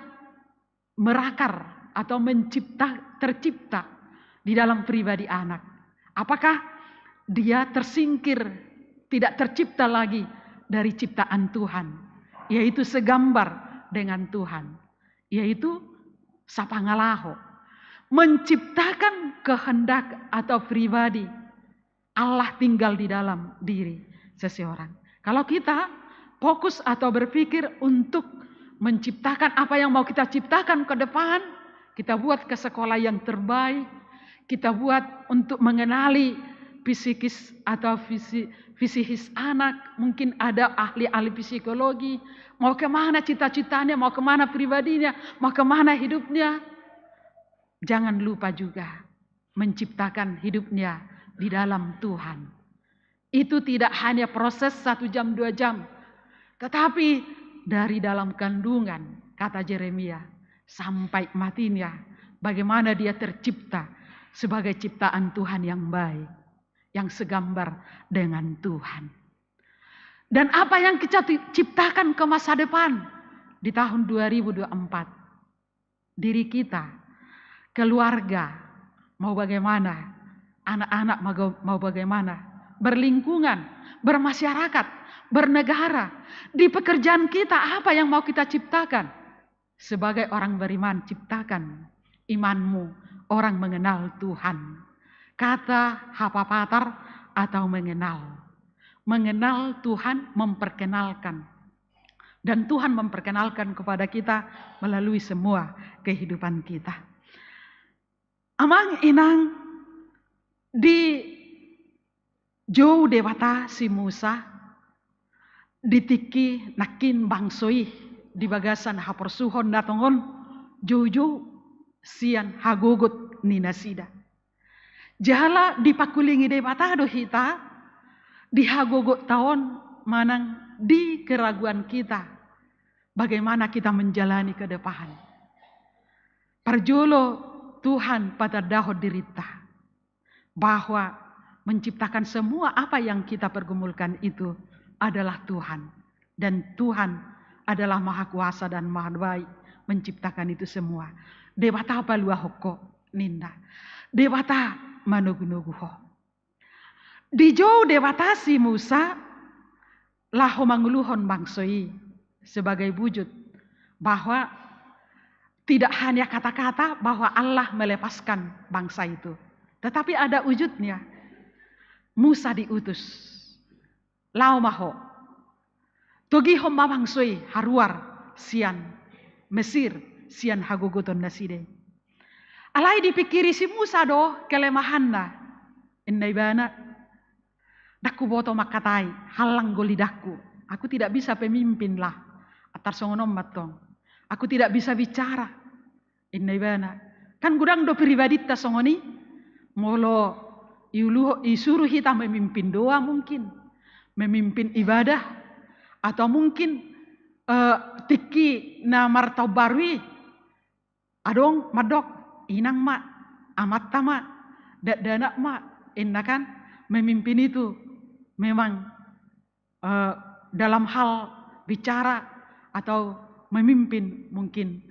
merakar atau mencipta, tercipta di dalam pribadi anak. Apakah dia tersingkir, tidak tercipta lagi dari ciptaan Tuhan, yaitu segambar dengan Tuhan, yaitu sapangalaho, menciptakan kehendak atau pribadi Allah tinggal di dalam diri seseorang. Kalau kita fokus atau berpikir untuk menciptakan apa yang mau kita ciptakan ke depan, kita buat ke sekolah yang terbaik, kita buat untuk mengenali psikis atau visi, psikis anak, mungkin ada ahli-ahli psikologi, mau kemana cita-citanya, mau kemana pribadinya, mau kemana hidupnya. Jangan lupa juga menciptakan hidupnya di dalam Tuhan. Itu tidak hanya proses satu jam, dua jam, tetapi dari dalam kandungan, kata Jeremia, sampai matinya, bagaimana dia tercipta sebagai ciptaan Tuhan yang baik, yang segambar dengan Tuhan. Dan apa yang kita ci-, ciptakan ke masa depan di tahun dua ribu dua puluh empat? Diri kita, keluarga, mau bagaimana, anak-anak mau, mau bagaimana, berlingkungan, bermasyarakat, bernegara, di pekerjaan kita, apa yang mau kita ciptakan? Sebagai orang beriman, ciptakan imanmu, orang mengenal Tuhan. Kata hapapatar atau mengenal. Mengenal Tuhan, memperkenalkan. Dan Tuhan memperkenalkan kepada kita melalui semua kehidupan kita. Amang inang, dijou Debata si Musa, Di tingki nangkin bangso i di bagasan haporsuhon na tongon joujou sian hagogot ni nasida. Jala dipangkulingi Debata do hita di hagogotta on manang di keraguan kita, bagaimana kita menjalani ke depan. Parjolo Tuhan patandahon dirinta bahwa menciptakan semua apa yang kita pergumulkan itu adalah Tuhan. Dan Tuhan adalah maha kuasa dan maha baik menciptakan itu semua. Debata paluahon ho ninna. Debata manogunogu ho. Dijou Debata si Musa laho manguluhon bangso i sebagai wujud bahwa tidak hanya kata-kata bahwa Allah melepaskan bangsa itu, tetapi ada wujudnya. Musa diutus, laho ma ho, togihon ma bangso i haruar sian Mesir, sian hagogoton nasida i. Alai dipingkiri si Musa do kelemahanna, inna ibana. Ndang huboto mangkatai, hallang do lidanku. Aku tidak bisa pemimpin lah. Antar songon on mantong. Aku tidak bisa bicara, inna ibana. Kan godang do pribadinta songon i. Molo iuluho, isuru hita memimpin doa mungkin, memimpin ibadah, atau mungkin eh, tingki na martaon baru i adong mandok inang ma, amanta ma, dakdanak ma, inna kan. Memimpin itu memang eh, dalam hal bicara atau memimpin mungkin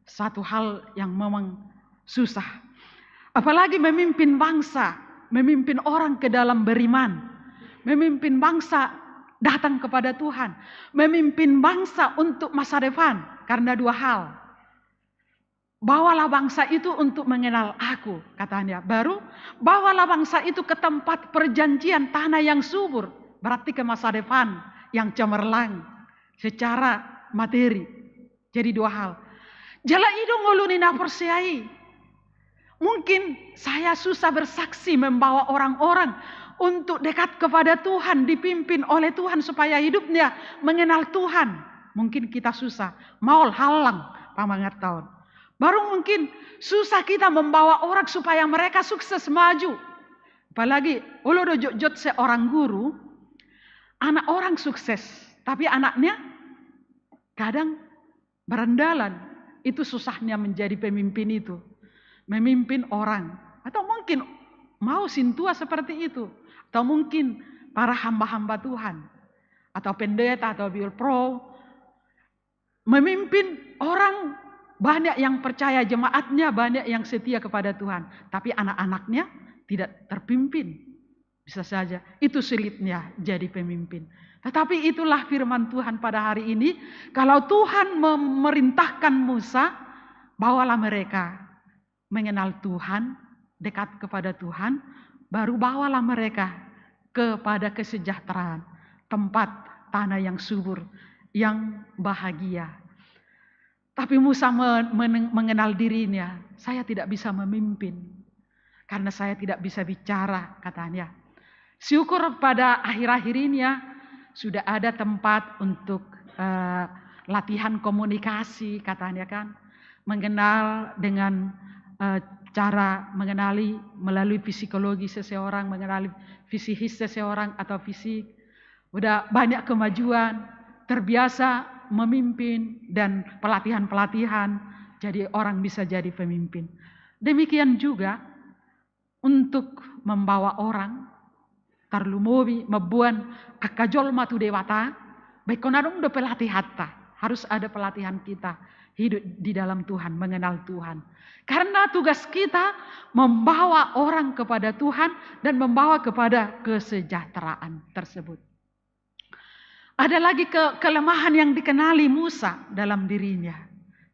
satu hal yang memang susah. Apalagi memimpin bangsa, memimpin orang ke dalam beriman, memimpin bangsa datang kepada Tuhan, memimpin bangsa untuk masa depan karena dua hal. Bawalah bangsa itu untuk mengenal Aku, katanya. Baru, bawalah bangsa itu ke tempat perjanjian, tanah yang subur, berarti ke masa depan yang cemerlang secara materi. Jadi dua hal. Jala i do ngolu ni na porsea i. Mungkin saya susah bersaksi membawa orang-orang untuk dekat kepada Tuhan, dipimpin oleh Tuhan supaya hidupnya mengenal Tuhan. Mungkin kita susah. Maol, hallang pamangatta on. Baru mungkin susah kita membawa orang supaya mereka sukses maju. Apalagi olo do jotjot seorang guru, anak orang sukses, tapi anaknya kadang berandalan. Itu susahnya menjadi pemimpin itu. Memimpin orang. Atau mungkin mau sintua seperti itu. Atau mungkin para hamba-hamba Tuhan. Atau pendeta atau biol pro. Memimpin orang, banyak yang percaya, jemaatnya banyak yang setia kepada Tuhan. Tapi anak-anaknya tidak terpimpin. Bisa saja, itu sulitnya jadi pemimpin. Tetapi itulah firman Tuhan pada hari ini. Kalau Tuhan memerintahkan Musa, bawalah mereka mengenal Tuhan, dekat kepada Tuhan, baru bawalah mereka kepada kesejahteraan, tempat tanah yang subur, yang bahagia. Tapi Musa mengenal dirinya, saya tidak bisa memimpin karena saya tidak bisa bicara, katanya. Syukur pada akhir-akhir ini ya, sudah ada tempat untuk uh, latihan komunikasi, katanya kan. Mengenal dengan uh, cara mengenali melalui psikologi seseorang, mengenali fisik seseorang atau fisik. Udah banyak kemajuan, terbiasa memimpin dan pelatihan-pelatihan, jadi orang bisa jadi pemimpin. Demikian juga untuk membawa orang, tarlumobi mamboan angka jolma tu Debata, baik on adong do pelatihanta, harus ada pelatihan kita hidup di dalam Tuhan, mengenal Tuhan. Karena tugas kita membawa orang kepada Tuhan dan membawa kepada kesejahteraan tersebut. Ada lagi ke kelemahan yang dikenali Musa dalam dirinya.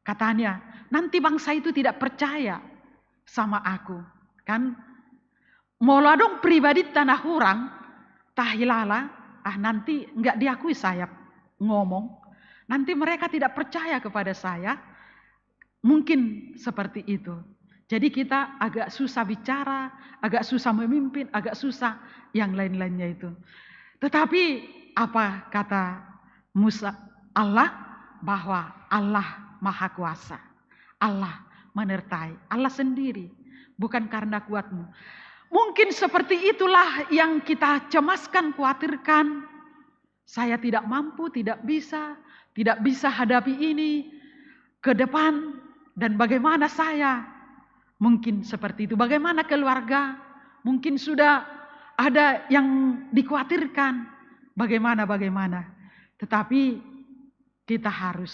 Katanya, nanti bangsa itu tidak percaya sama aku. Kan, molo adong pribadinta na hurang tahilala, ah nanti nggak diakui saya ngomong. Nanti mereka tidak percaya kepada saya. Mungkin seperti itu. Jadi kita agak susah bicara, agak susah memimpin, agak susah yang lain-lainnya itu. Tetapi apa kata Musa, Allah, bahwa Allah Maha Kuasa. Allah menyertai, Allah sendiri, bukan karena kuatmu. Mungkin seperti itulah yang kita cemaskan, khawatirkan. Saya tidak mampu, tidak bisa, tidak bisa hadapi ini ke depan, dan bagaimana saya? Mungkin seperti itu. Bagaimana keluarga? Mungkin sudah ada yang dikhawatirkan. Bagaimana, bagaimana? Tetapi kita harus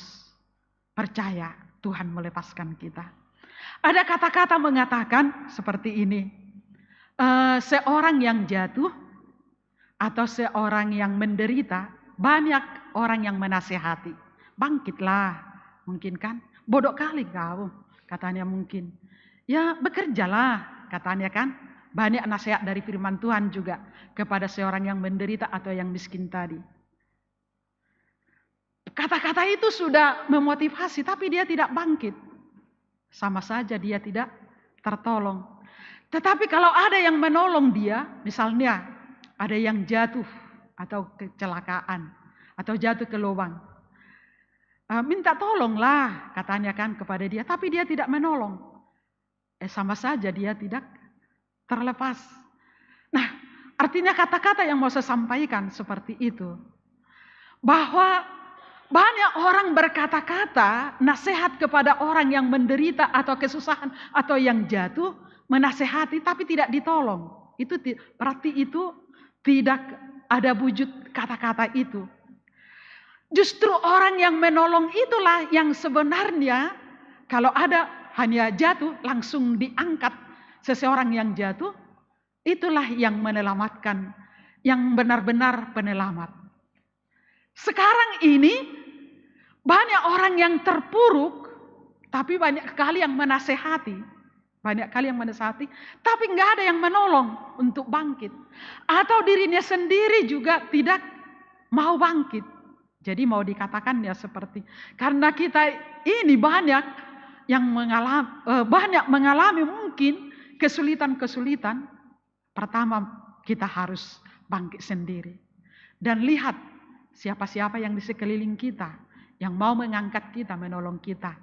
percaya Tuhan melepaskan kita. Ada kata-kata mengatakan seperti ini, eh, seorang yang jatuh atau seorang yang menderita, banyak orang yang menasehati. "Bangkitlah," mungkin kan. "Bodoh kali kau," katanya mungkin. "Ya, bekerjalah," katanya kan. Banyak nasihat dari firman Tuhan juga kepada seorang yang menderita atau yang miskin tadi. Kata-kata itu sudah memotivasi, tapi dia tidak bangkit. Sama saja dia tidak tertolong. Tetapi kalau ada yang menolong dia, misalnya ada yang jatuh atau kecelakaan, atau jatuh ke lubang. "Eh, minta tolonglah," katanya kan kepada dia, tapi dia tidak menolong. Eh, sama saja dia tidak terlepas. Nah, artinya kata-kata yang mau saya sampaikan seperti itu. Bahwa banyak orang berkata-kata, nasihat kepada orang yang menderita atau kesusahan atau yang jatuh, menasehati tapi tidak ditolong. Itu ti-, berarti itu tidak ada wujud kata-kata itu. Justru orang yang menolong itulah yang sebenarnya, kalau ada hanya jatuh, langsung diangkat seseorang yang jatuh, itulah yang menyelamatkan, yang benar-benar penyelamat. Sekarang ini banyak orang yang terpuruk, tapi banyak sekali yang menasehati. Banyak kali yang menasehati, tapi nggak ada yang menolong untuk bangkit. Atau dirinya sendiri juga tidak mau bangkit. Jadi mau dikatakan ya seperti, karena kita ini banyak yang mengalami, eh, banyak mengalami mungkin kesulitan-kesulitan, pertama kita harus bangkit sendiri. Dan lihat siapa-siapa yang di sekeliling kita, yang mau mengangkat kita, menolong kita.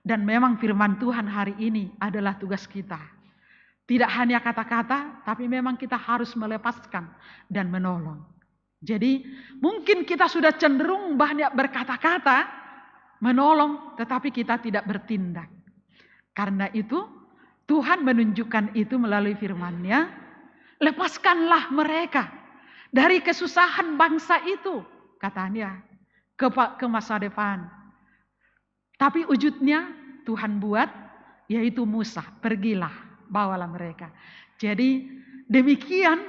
Dan memang firman Tuhan hari ini adalah tugas kita. Tidak hanya kata-kata, tapi memang kita harus melepaskan dan menolong. Jadi, mungkin kita sudah cenderung banyak berkata-kata, menolong, tetapi kita tidak bertindak. Karena itu, Tuhan menunjukkan itu melalui firman-Nya, "Lepaskanlah mereka dari kesusahan bangsa itu," katanya, ke pa-, ke masa depan. Tapi wujudnya Tuhan buat, yaitu Musa, "Pergilah, bawalah mereka." Jadi, demikian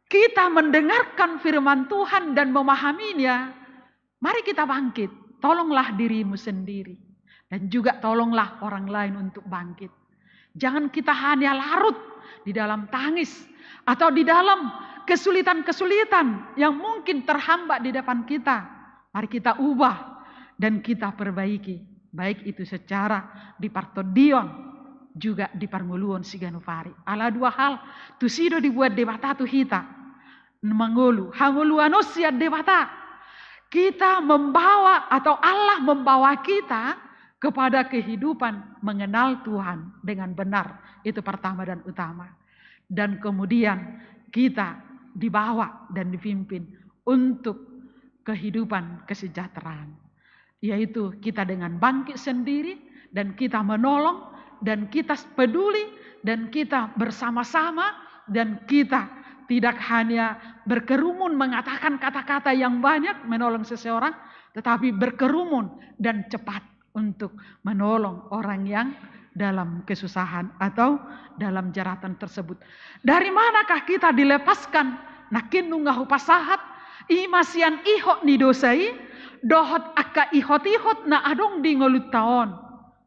kita mendengarkan firman Tuhan dan memahaminya, mari kita bangkit. Tolonglah dirimu sendiri. Dan juga tolonglah orang lain untuk bangkit. Jangan kita hanya larut di dalam tangis atau di dalam kesulitan-kesulitan yang mungkin terhambat di depan kita. Mari kita ubah dan kita perbaiki. Baik itu secara di partondion, juga di parngoluon siganup ari. Ala dua hal, tusi do dibuat Debata tu hita. Mangolu, hangoluan on sian Debata. Kita membawa atau Allah membawa kita kepada kehidupan mengenal Tuhan dengan benar. Itu pertama dan utama. Dan kemudian kita dibawa dan dipimpin untuk kehidupan kesejahteraan. Yaitu kita dengan bangkit sendiri, dan kita menolong, dan kita peduli, dan kita bersama-sama, dan kita tidak hanya berkerumun mengatakan kata-kata yang banyak menolong seseorang, tetapi berkerumun dan cepat untuk menolong orang yang dalam kesusahan atau dalam jeratan tersebut. Dari manakah kita dilepaskan? Nangkin nunga hupasahat, i ma sian ihot ni dosa i, dohot angka ihot-ihot na adong di ngolunta on.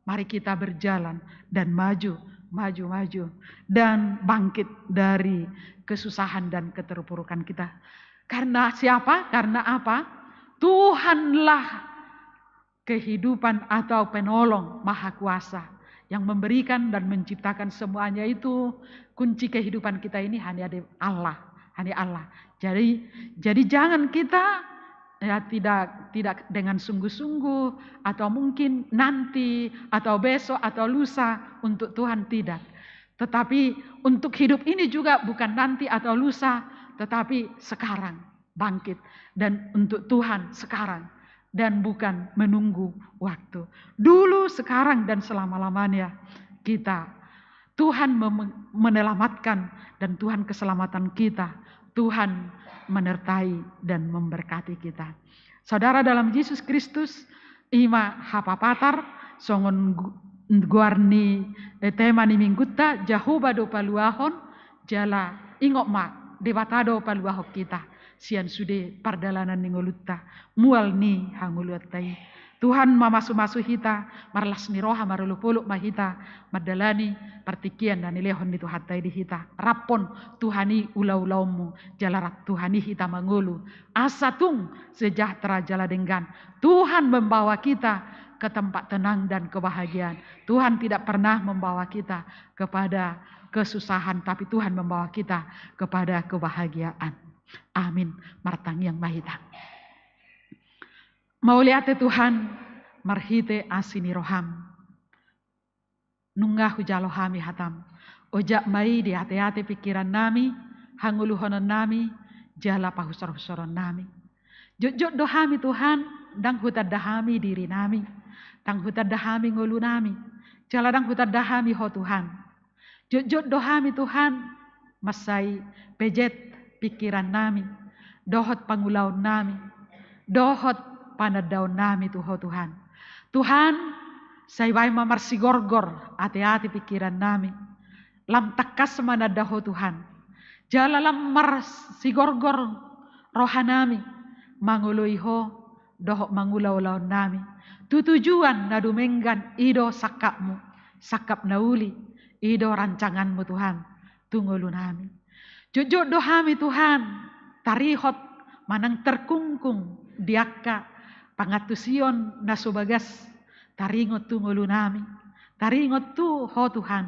Mari kita berjalan dan maju, maju, maju, dan bangkit dari kesusahan dan keterpurukan kita. Karena siapa? Karena apa? Tuhanlah kehidupan atau penolong maha kuasa yang memberikan dan menciptakan semuanya itu. Kunci kehidupan kita ini hanya di Allah, hanya Allah. Jadi, jadi jangan kita Ya, tidak, tidak dengan sungguh-sungguh, atau mungkin nanti, atau besok, atau lusa untuk Tuhan, tidak. Tetapi untuk hidup ini juga bukan nanti atau lusa, tetapi sekarang bangkit. Dan untuk Tuhan sekarang. Dan bukan menunggu waktu. Dulu, sekarang, dan selama-lamanya kita Tuhan mem-, menyelamatkan dan Tuhan keselamatan kita, Tuhan menyertai dan memberkati kita. Saudara dalam Yesus Kristus, ima hapapatar, songon gu-, goar ni, eh, tema ni minggunta, Jahowa do paluahon, jala ingot ma, Debata do paluahon hita, sian sude pardalanan ni ngolunta, mual ni hangoluanta i. Tuhan mamasu-masu hita, marlas ni roha, marolop-olop ma hita mandalani partingkian na nilehon ni Tuhanta i di hita. Raphon Tuhan i ula-ulaonmu, jala rap Tuhan i hita mangolu. Asa tung sejahtera jala denggan. Tuhan membawa kita ke tempat tenang dan kebahagiaan. Tuhan tidak pernah membawa kita kepada kesusahan, tapi Tuhan membawa kita kepada kebahagiaan. Amin. Martangiang ma hita. Mauliate Tuhan, marhite asi ni roham. Nunga hujalo hami hatam. Ojak ma i di ate-ate pingkiran nami, hangoluhonon nami, jala pahusor-husoron nami. Jotjot do hami Tuhan, ndang hutanda hami diri nami. Ndang hutanda hami ngolu nami. Jala ndang hutanda hami Ho Tuhan. Jotjot do hami Tuhan, mansai pejet pingkiran nami, dohot pangulaon nami, dohot panandaon nami tu Ho Tuhan. Tuhan, sai bahen ma marsigorgor ate-ate pingkiran nami. Lam tangkas mananda Ho Tuhan. Jala lam marsigorgor roha nami, mangoloi Ho, dohot mangula ulaon nami. Tu tujuan na dumenggan i do sangkapmu, sangkap na uli, i do rancanganmu Tuhan, tu ngolu nami. Jotjot do hami Tuhan, tarihot manang terkungkung di angka pangantusion na so bagas, taringot tu ngolu nami, taringot tu Ho Tuhan,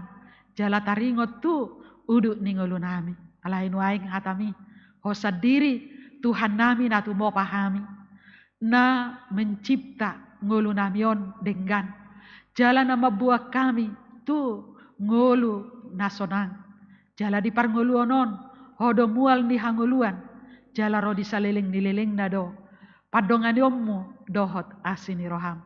jala taringot tu udut ni ngolu nami. Alai nuaeng hatami, Ho sandiri Tuhan nami na tumopa hami, na mencipta ngolu nami on denggan, jala na mamboan hami tu ngolu na sonang. Jala di parngoluon on, Ho do mual ni hangoluan, jala ro di saleleng ni lelengna do pandonganionmu dohot asi ni roham.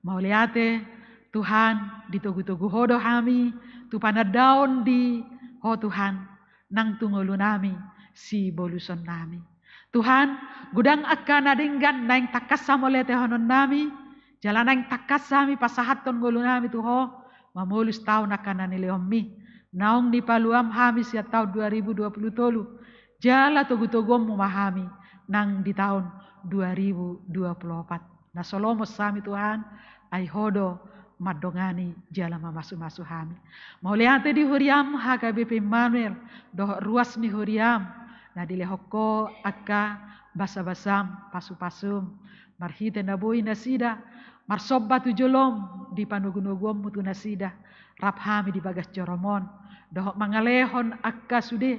Mauliate Tuhan, ditogu-togu Ho do hami tu panandaon di Ho Tuhan, nang tu ngolu nami, siboluson nami. Tuhan, godang angka na denggan naeng tangkas hamauliatehonon nami, jala naeng tangkas hami pasahathon ngolu nami tu Ho, mamolus taon angka na nilehonmi. Naung nipaluam hami sian taon dua ribu dua puluh tolu, jala togu-toguonmu ma hami nang di taon dua ribu dua puluh opat. Na so lomo hami Tuhan, ai Ho do mandongani jala mamasu-masu hami. Mauliate di huriam H K B P Immanuel, dohot ruas ni huriam, na dilehon Ho angka basa-basam, pasu-pasum, marhite na boi nasida marsomba tu jolom di panogu-noguonmu tu nasida, rap hami di bagas jorom on, dohot mangalehon angka sude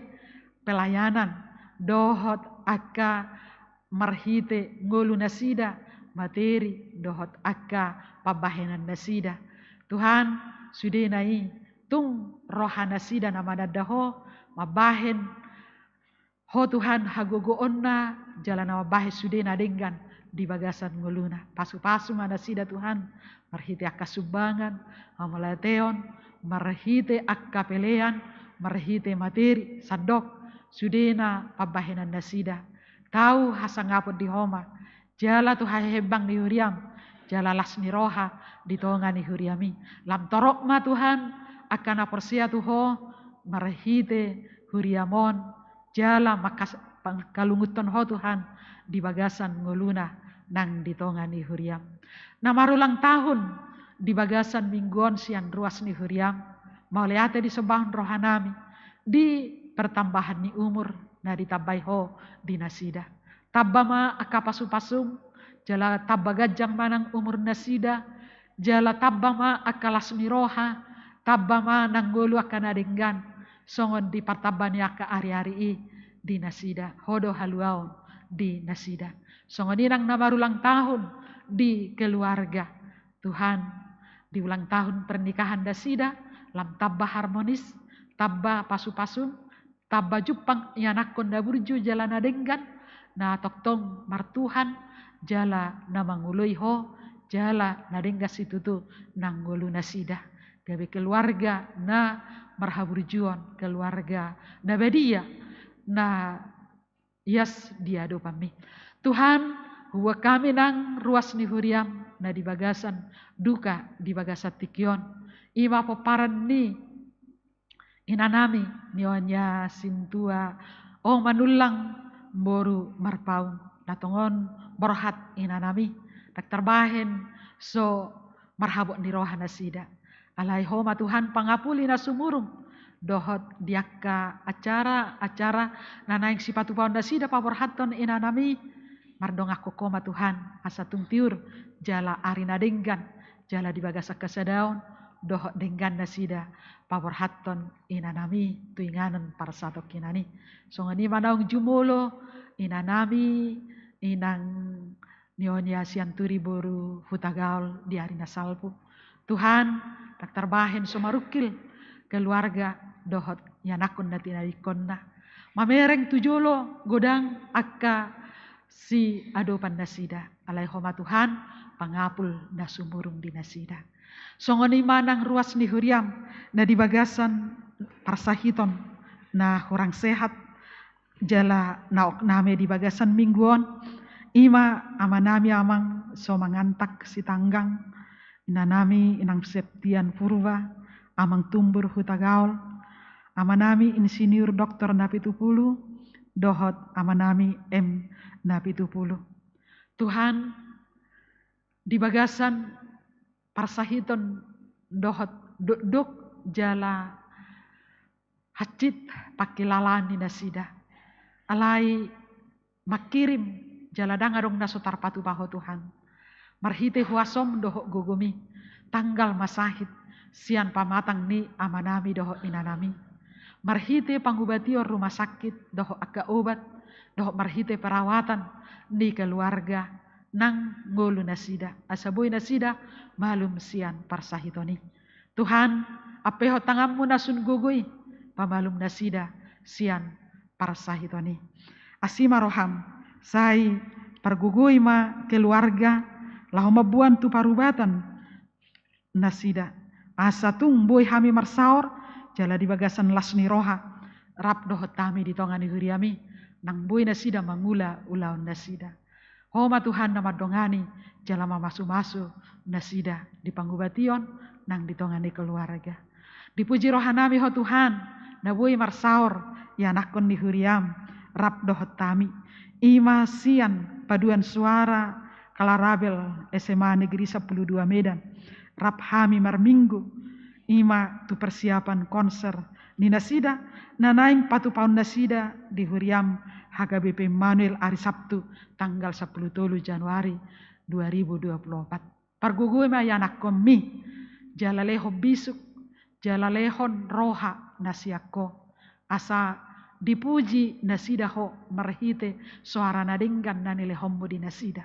pelayanan, dohot angka marhite ngolu nasida, materi, dohot angka pambahenan nasida. Tuhan, sudena i tung roha nasida na mananda Ho, mambahen Ho Tuhan hagogoonna, jala na mambahen sude na denggan di bagasan ngoluna. Pasu-pasu ma nasida Tuhan, marhite angka sumbangan, hamauliateon, marhite angka pelean, marhite materi, sandok sudena pambahenan nasida. Tau hasangapon di Ho ma, jala tu hahembang ni huriam, jala las ni roha di tonga ni huriam i. Lam torop ma Tuhan, angka na porsea tu Ho, marhite huriam on, jala mangkas-, mangkalungunhon Ho Tuhan, di bagasan ngoluna nang di tonga ni huriam. Na marulang tahun di bagasan minggu on sian ruas ni huriam, mauliate disombahon roha nami, di pertambahan ni umur na ditambai Ho di nasida. Tamba ma angka pasu-pasum, jala tamba ganjang ma nang umur nasida, jala tamba ma angka las ni roha, tamba ma nang ngolu angka na denggan, songon di partamba ni angka ari-ari i di nasida. Ho do haluaon, di nasida. Songon i nang na marulang tahun di keluarga. Tuhan, di ulang tahun pernikahan nasida, lam tamba harmonis, tamba pasu-pasu, tamba jumpang ianakhon na burju jala na denggan, na tongtong martuhan, jala na mangoloi Ho, jala na denggan situtu nang ngolu nasida. Gabe keluarga na marhaburjuon, keluarga na badia, na ias di adopanMi. Tuhan, huboan hami nang ruas ni huriaM na di bagasan duka di bagasan tingki on. I ma pomparan ni inanami, Nyonya Sintua, Ong Manullang, boru Marpaung, na tongon borhat inanami, ndang tarbahen so marhabot ni roha nasida. Alai Ho ma Tuhan pangapuli na sumurung, dohot di angka acara-acara na naeng sipatupaon nasida paborhathon inanami, mardonganhon Ho ma Tuhan, asa tung tiur jala ari na denggan, jala di bagasan hasadaon dohot denggan nasida paborhathon inanami tu inganan parsatongkinan i. Songon i ma naung jumolo inanami, inang Nyonya Sianturi boru Hutagaol di ari na salpu. Tuhan, ndang tarbahen so marungkil keluarga dohot ianakhon na tinadingkonna. Mamereng tu jolo godang angka siadopan nasida. Alai Ho ma Tuhan pangapul na sumurung di nasida. Songon i ma nang ruas ni huriaM na di bagasan parsahiton na hurang sehat, jala na okname di bagasan minggu on, i ma amanami amang so mangantak Sitanggang, inanami inang Septian Purba, amang Tumbur Hutagaol, amanami Insinyur Doktor Napitupulu, dohot amanami M Napitupulu. Tuhan, di bagasan parsahiton dohot dokdok jala hansit pangkilalaan ni nasida. Alai mangkirim jala ndang adong na so tarpatupa Ho Tuhan. Marhite huasoM dohot gogoMi, tanggal ma sahit sian pamatang ni amanami dohot inanami. Marhite pangubation rumah sakit dohot angka obat, dohot marhite perawatan ni keluarga nang ngolu nasida, asa boi nasida malum sian parsahiton i. Tuhan, ampehon tanganMu na sun gogo i, pamalum nasida sian parsahiton i. Asi ma rohaM, sai pargogoi ma keluarga, laho mamboan tu parubatan nasida. Asa tung boi hami marsaor, jala di bagasan las ni roha, rap dohot hami di tonga ni huriaMi, nang boi nasida mangula ulaon nasida. Ho ma Tuhan na mandongani, jala mamasumasu nasida di pangubation nang di tonga ni keluarga. Dipuji rohanami Ho Tuhan, na boi marsaor ianakhon ni huriaM, rap dohot hami. I ma sian paduan suara Kalarabel S M A Negeri Sampulu Dua Medan, rap hami marminggu, i ma tu persiapan konser ni nasida, na naeng patupaon nasida di huriaM H K B P Immanuel ari Sabtu tanggal sampulu tolu Januari dua ribu dua puluh opat. Pargogoi ma ianakhonMi, jala lehon bisuk, jala lehon roha na sian Ho. Asa dipuji nasida Ho marhite soara na denggan na nilehonMu di nasida.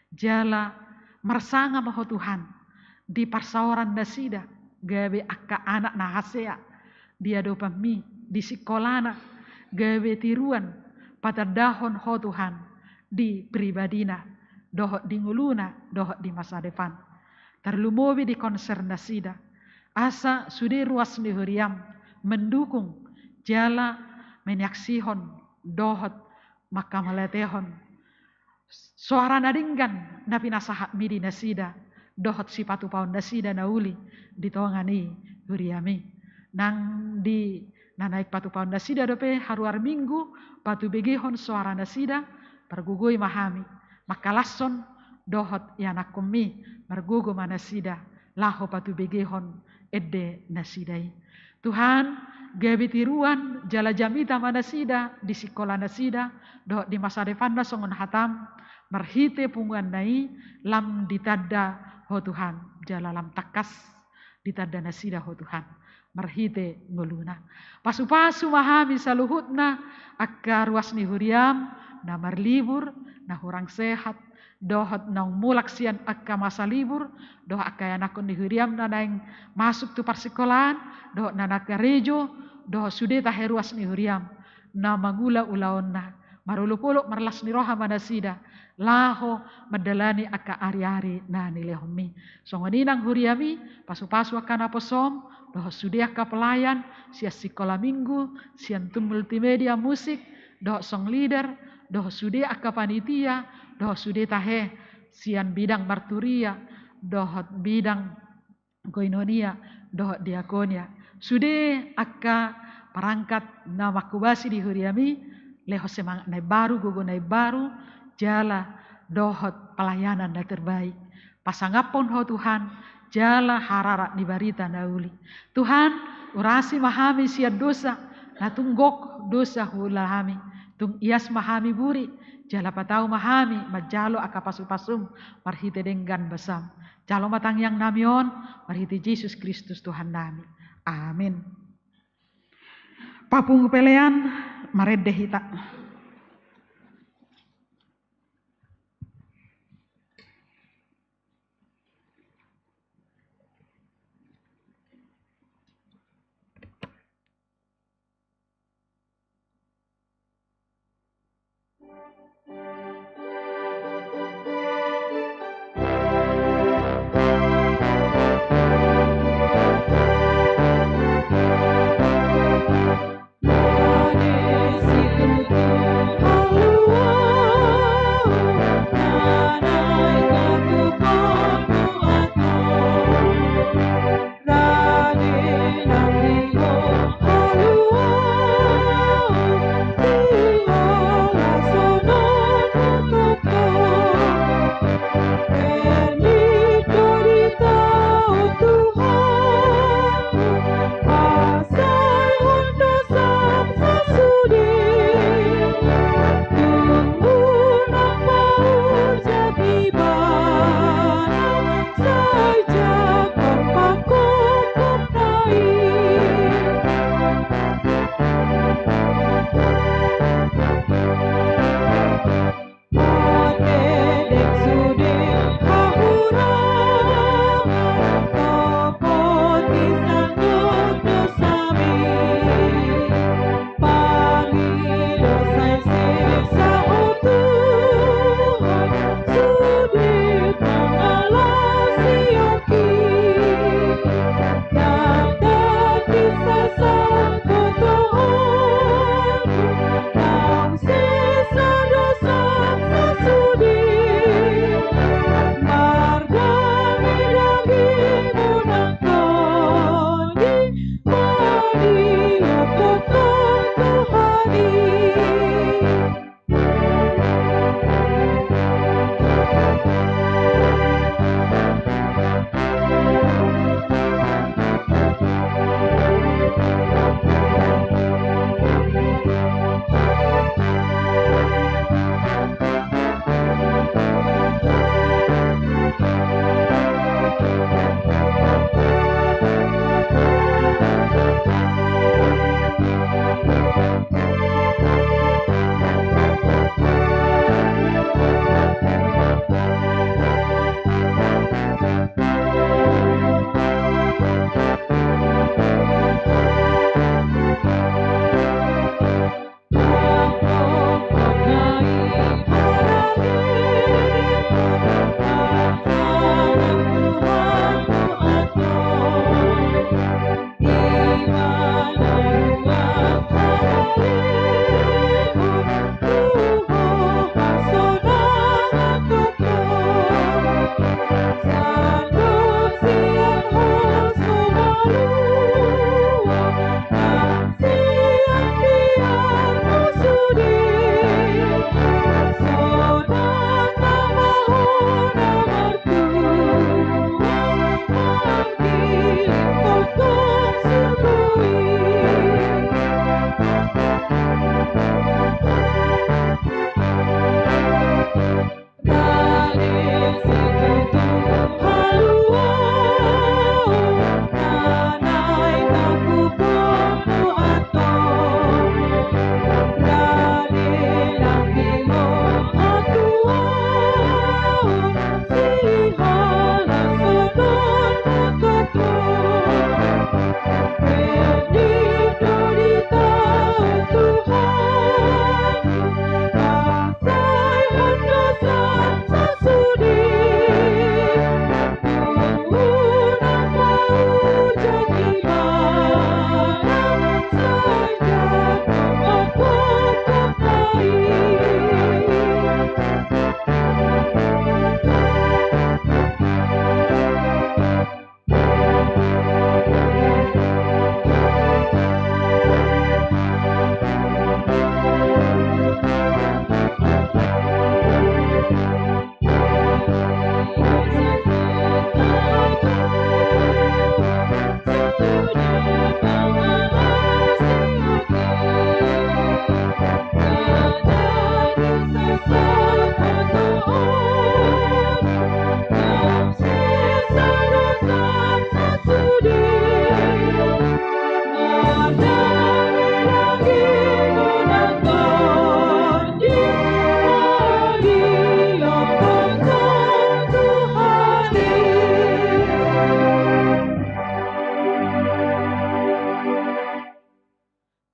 Jala marsangap ma Ho Tuhan, di parsaoran nasida, gabe angka anak na hasea, di adopanMi, di singkolana, gabe tiruan, patandahon Ho Tuhan, di pribadina, dohot di ngoluna, dohot di masa depan. Tarlumobi di konser nasida, asa sude ruas ni huriaM mendukung, jala menyaksihon, dohot mangkamauliatehon soara na denggan na pinasahatMi di nasida, dohot sipatupaon nasida na uli di tonga ni huriaMi. Nang di na naeng patupaon nasida dope haruar minggu, patubegehon soara nasida, pargogoi ma hami, mangkalashon dohot ianakhonMi, margogo ma nasida, laho patubegehon ende nasida i. Tuhan, gabe tiruan jala jamita ma nasida di singkola nasida, dohot di masa depanna songon hataM, marhite punguanna i lam ditanda Ho Tuhan, jala lam tangkas ditanda nasida Ho Tuhan. marhite ngoluna. Pasupasu ma hami saluhutna angka ruas ni huriam na marlibur, na hurang sehat, dohot naung mulak sian angka masa libur, dohot angka ianakhon ni huriam na naeng masuk tu parsikolaan, dohot na naeng karejo, dohot sude tahe ruas ni huriam na mangula ulaonna. Marolopolop marlas ni roha ma nasida laho mandalani angka ariari na nilehonmi. Songon i nang huriami, pasupasu angka naposom dohot sude angka pelayan sian sikola minggu, sian tim multimedia, musik, dohot song leader, dohot sude angka panitia, dohot sude tahe sian bidang marturia dohot bidang koinonia dohot diakonia. Sude angka perangkat na manghobasi di huriami, lehon semangat na imbaru, gogo na imbaru, jala dohot pelayanan na terbaik. Pasangaphon Ho Tuhan jala hararat ni barita na uli. Tuhan, urasi ma hami sian dosa na tung gok dosa huula hami. Tung ias ma hami buri, jala patau ma hami manjalo angka pasupasum marhite denggan basam. Jalo ma tangiangnami on marhite Jesus Kristus Tuhannami. Amin. Papungu pelean, marende hita.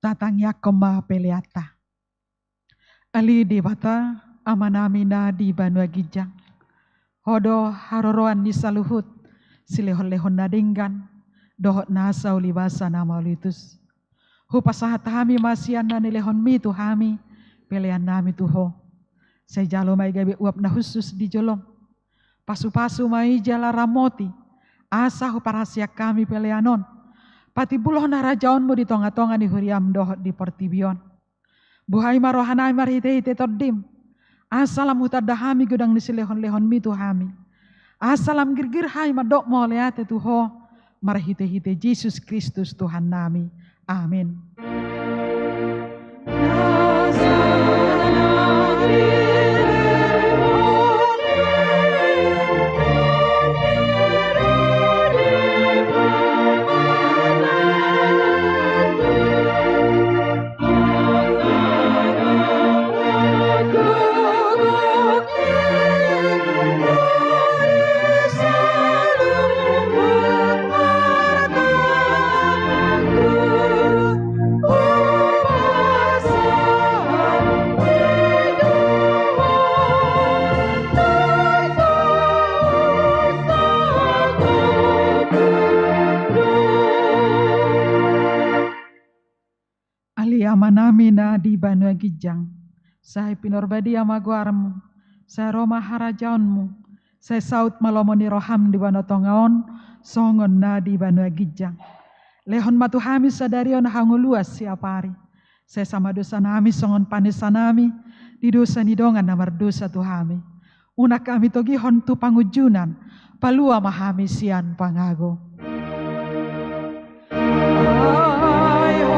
Tatangiangkon ma peleanta. Ale Debata, Amanami na di banua ginjang, Ho do haroroan ni saluhut silehonlehon na denggan dohot nasa ulibasa na mauliutus. Hupasahat hami ma sian na nilehonMi tu hami peleannami tu Ho. Sai jalo ma i gabe uap na hushus di jolom. Pasupasu ma i jala ramoti, asa huparhaseang hami pelean on patimbulhon harajaonMu di tongatonga ni huriaM dohot di portibi on. Buhai ma rohanami marhitehite TondiM, asa lam hutanda hami godang ni silehonlehonMi tu hami, asa lam girgir hami mandok mauliate tu Ho, marhitehite Jesus Kristus Tuhannami. Amin. Ale Amanami na di banua ginjang, sai pinarbadia ma goarMu, sai ro ma harajaonMu, sai saut ma lomo ni rohaM di banua tonga on songon na di banua ginjang. Lehon ma tu hami sadari on hangoluan siapari. Sesa ma dosanami songon panesanami di dosa ni dongan na mardosa tu hami. Unang hami togihon tu pangunjunan, palua ma hami sian pangago. Amen.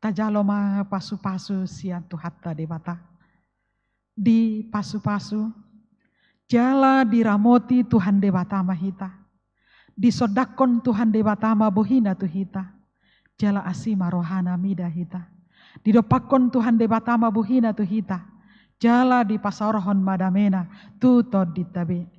Tajalo ma pasupasu sian Tuhanta Debata. Dipasupasu jala diramoti Tuhan Debata ma hita. Disondangkon Tuhan Debata ma bohiNa tu hita. Jala asi ma rohaNa mida hita. Didompakkon Tuhan Debata ma bohiNa tu hita. Jala dipasaorhon ma dameNa tu tondinta be.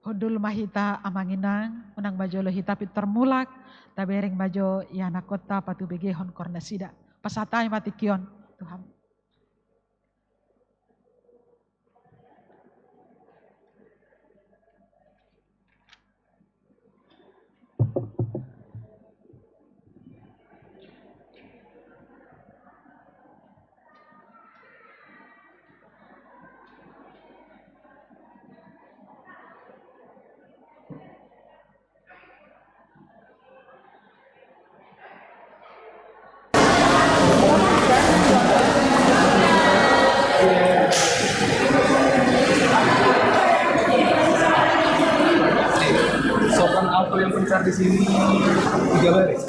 Hundul ma hita amang inang, unang ma jolo hita pintor mulak, tabereng ma jo ianakhonta patubegehon koor nasida. Pasahat hami ma tingki on tu hami. Sopan auto yang pencar di sini tiga baris.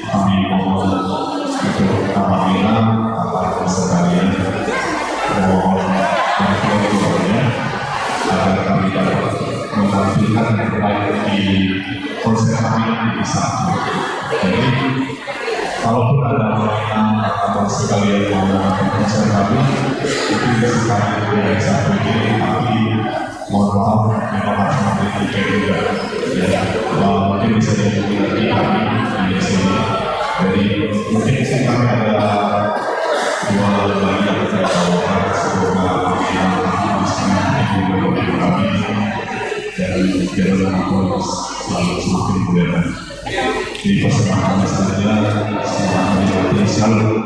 Kami mohon untuk apabila Bapak Ibu sekalian mohon bantuan doanya agar kami dapat menampilkan yang terbaik di konser kami di Sabtu. Jadi, kalaupun ada permintaan atau sekalian mau datang konser kami, mungkin sekali di hari Sabtu ini, tapi mohon maaf, memang harus membeli tiket juga. Ya, eh, mungkin bisa dihubungi lagi kami di sini. Jadi, mungkin di sini kami ada dua lagi yang kita bawakan. Semoga kami bisa menghibur kami dan biarlah Tuhan selalu semakin muliakan. Jadi, persembahan kami saja, selamat menikmati. Shalom.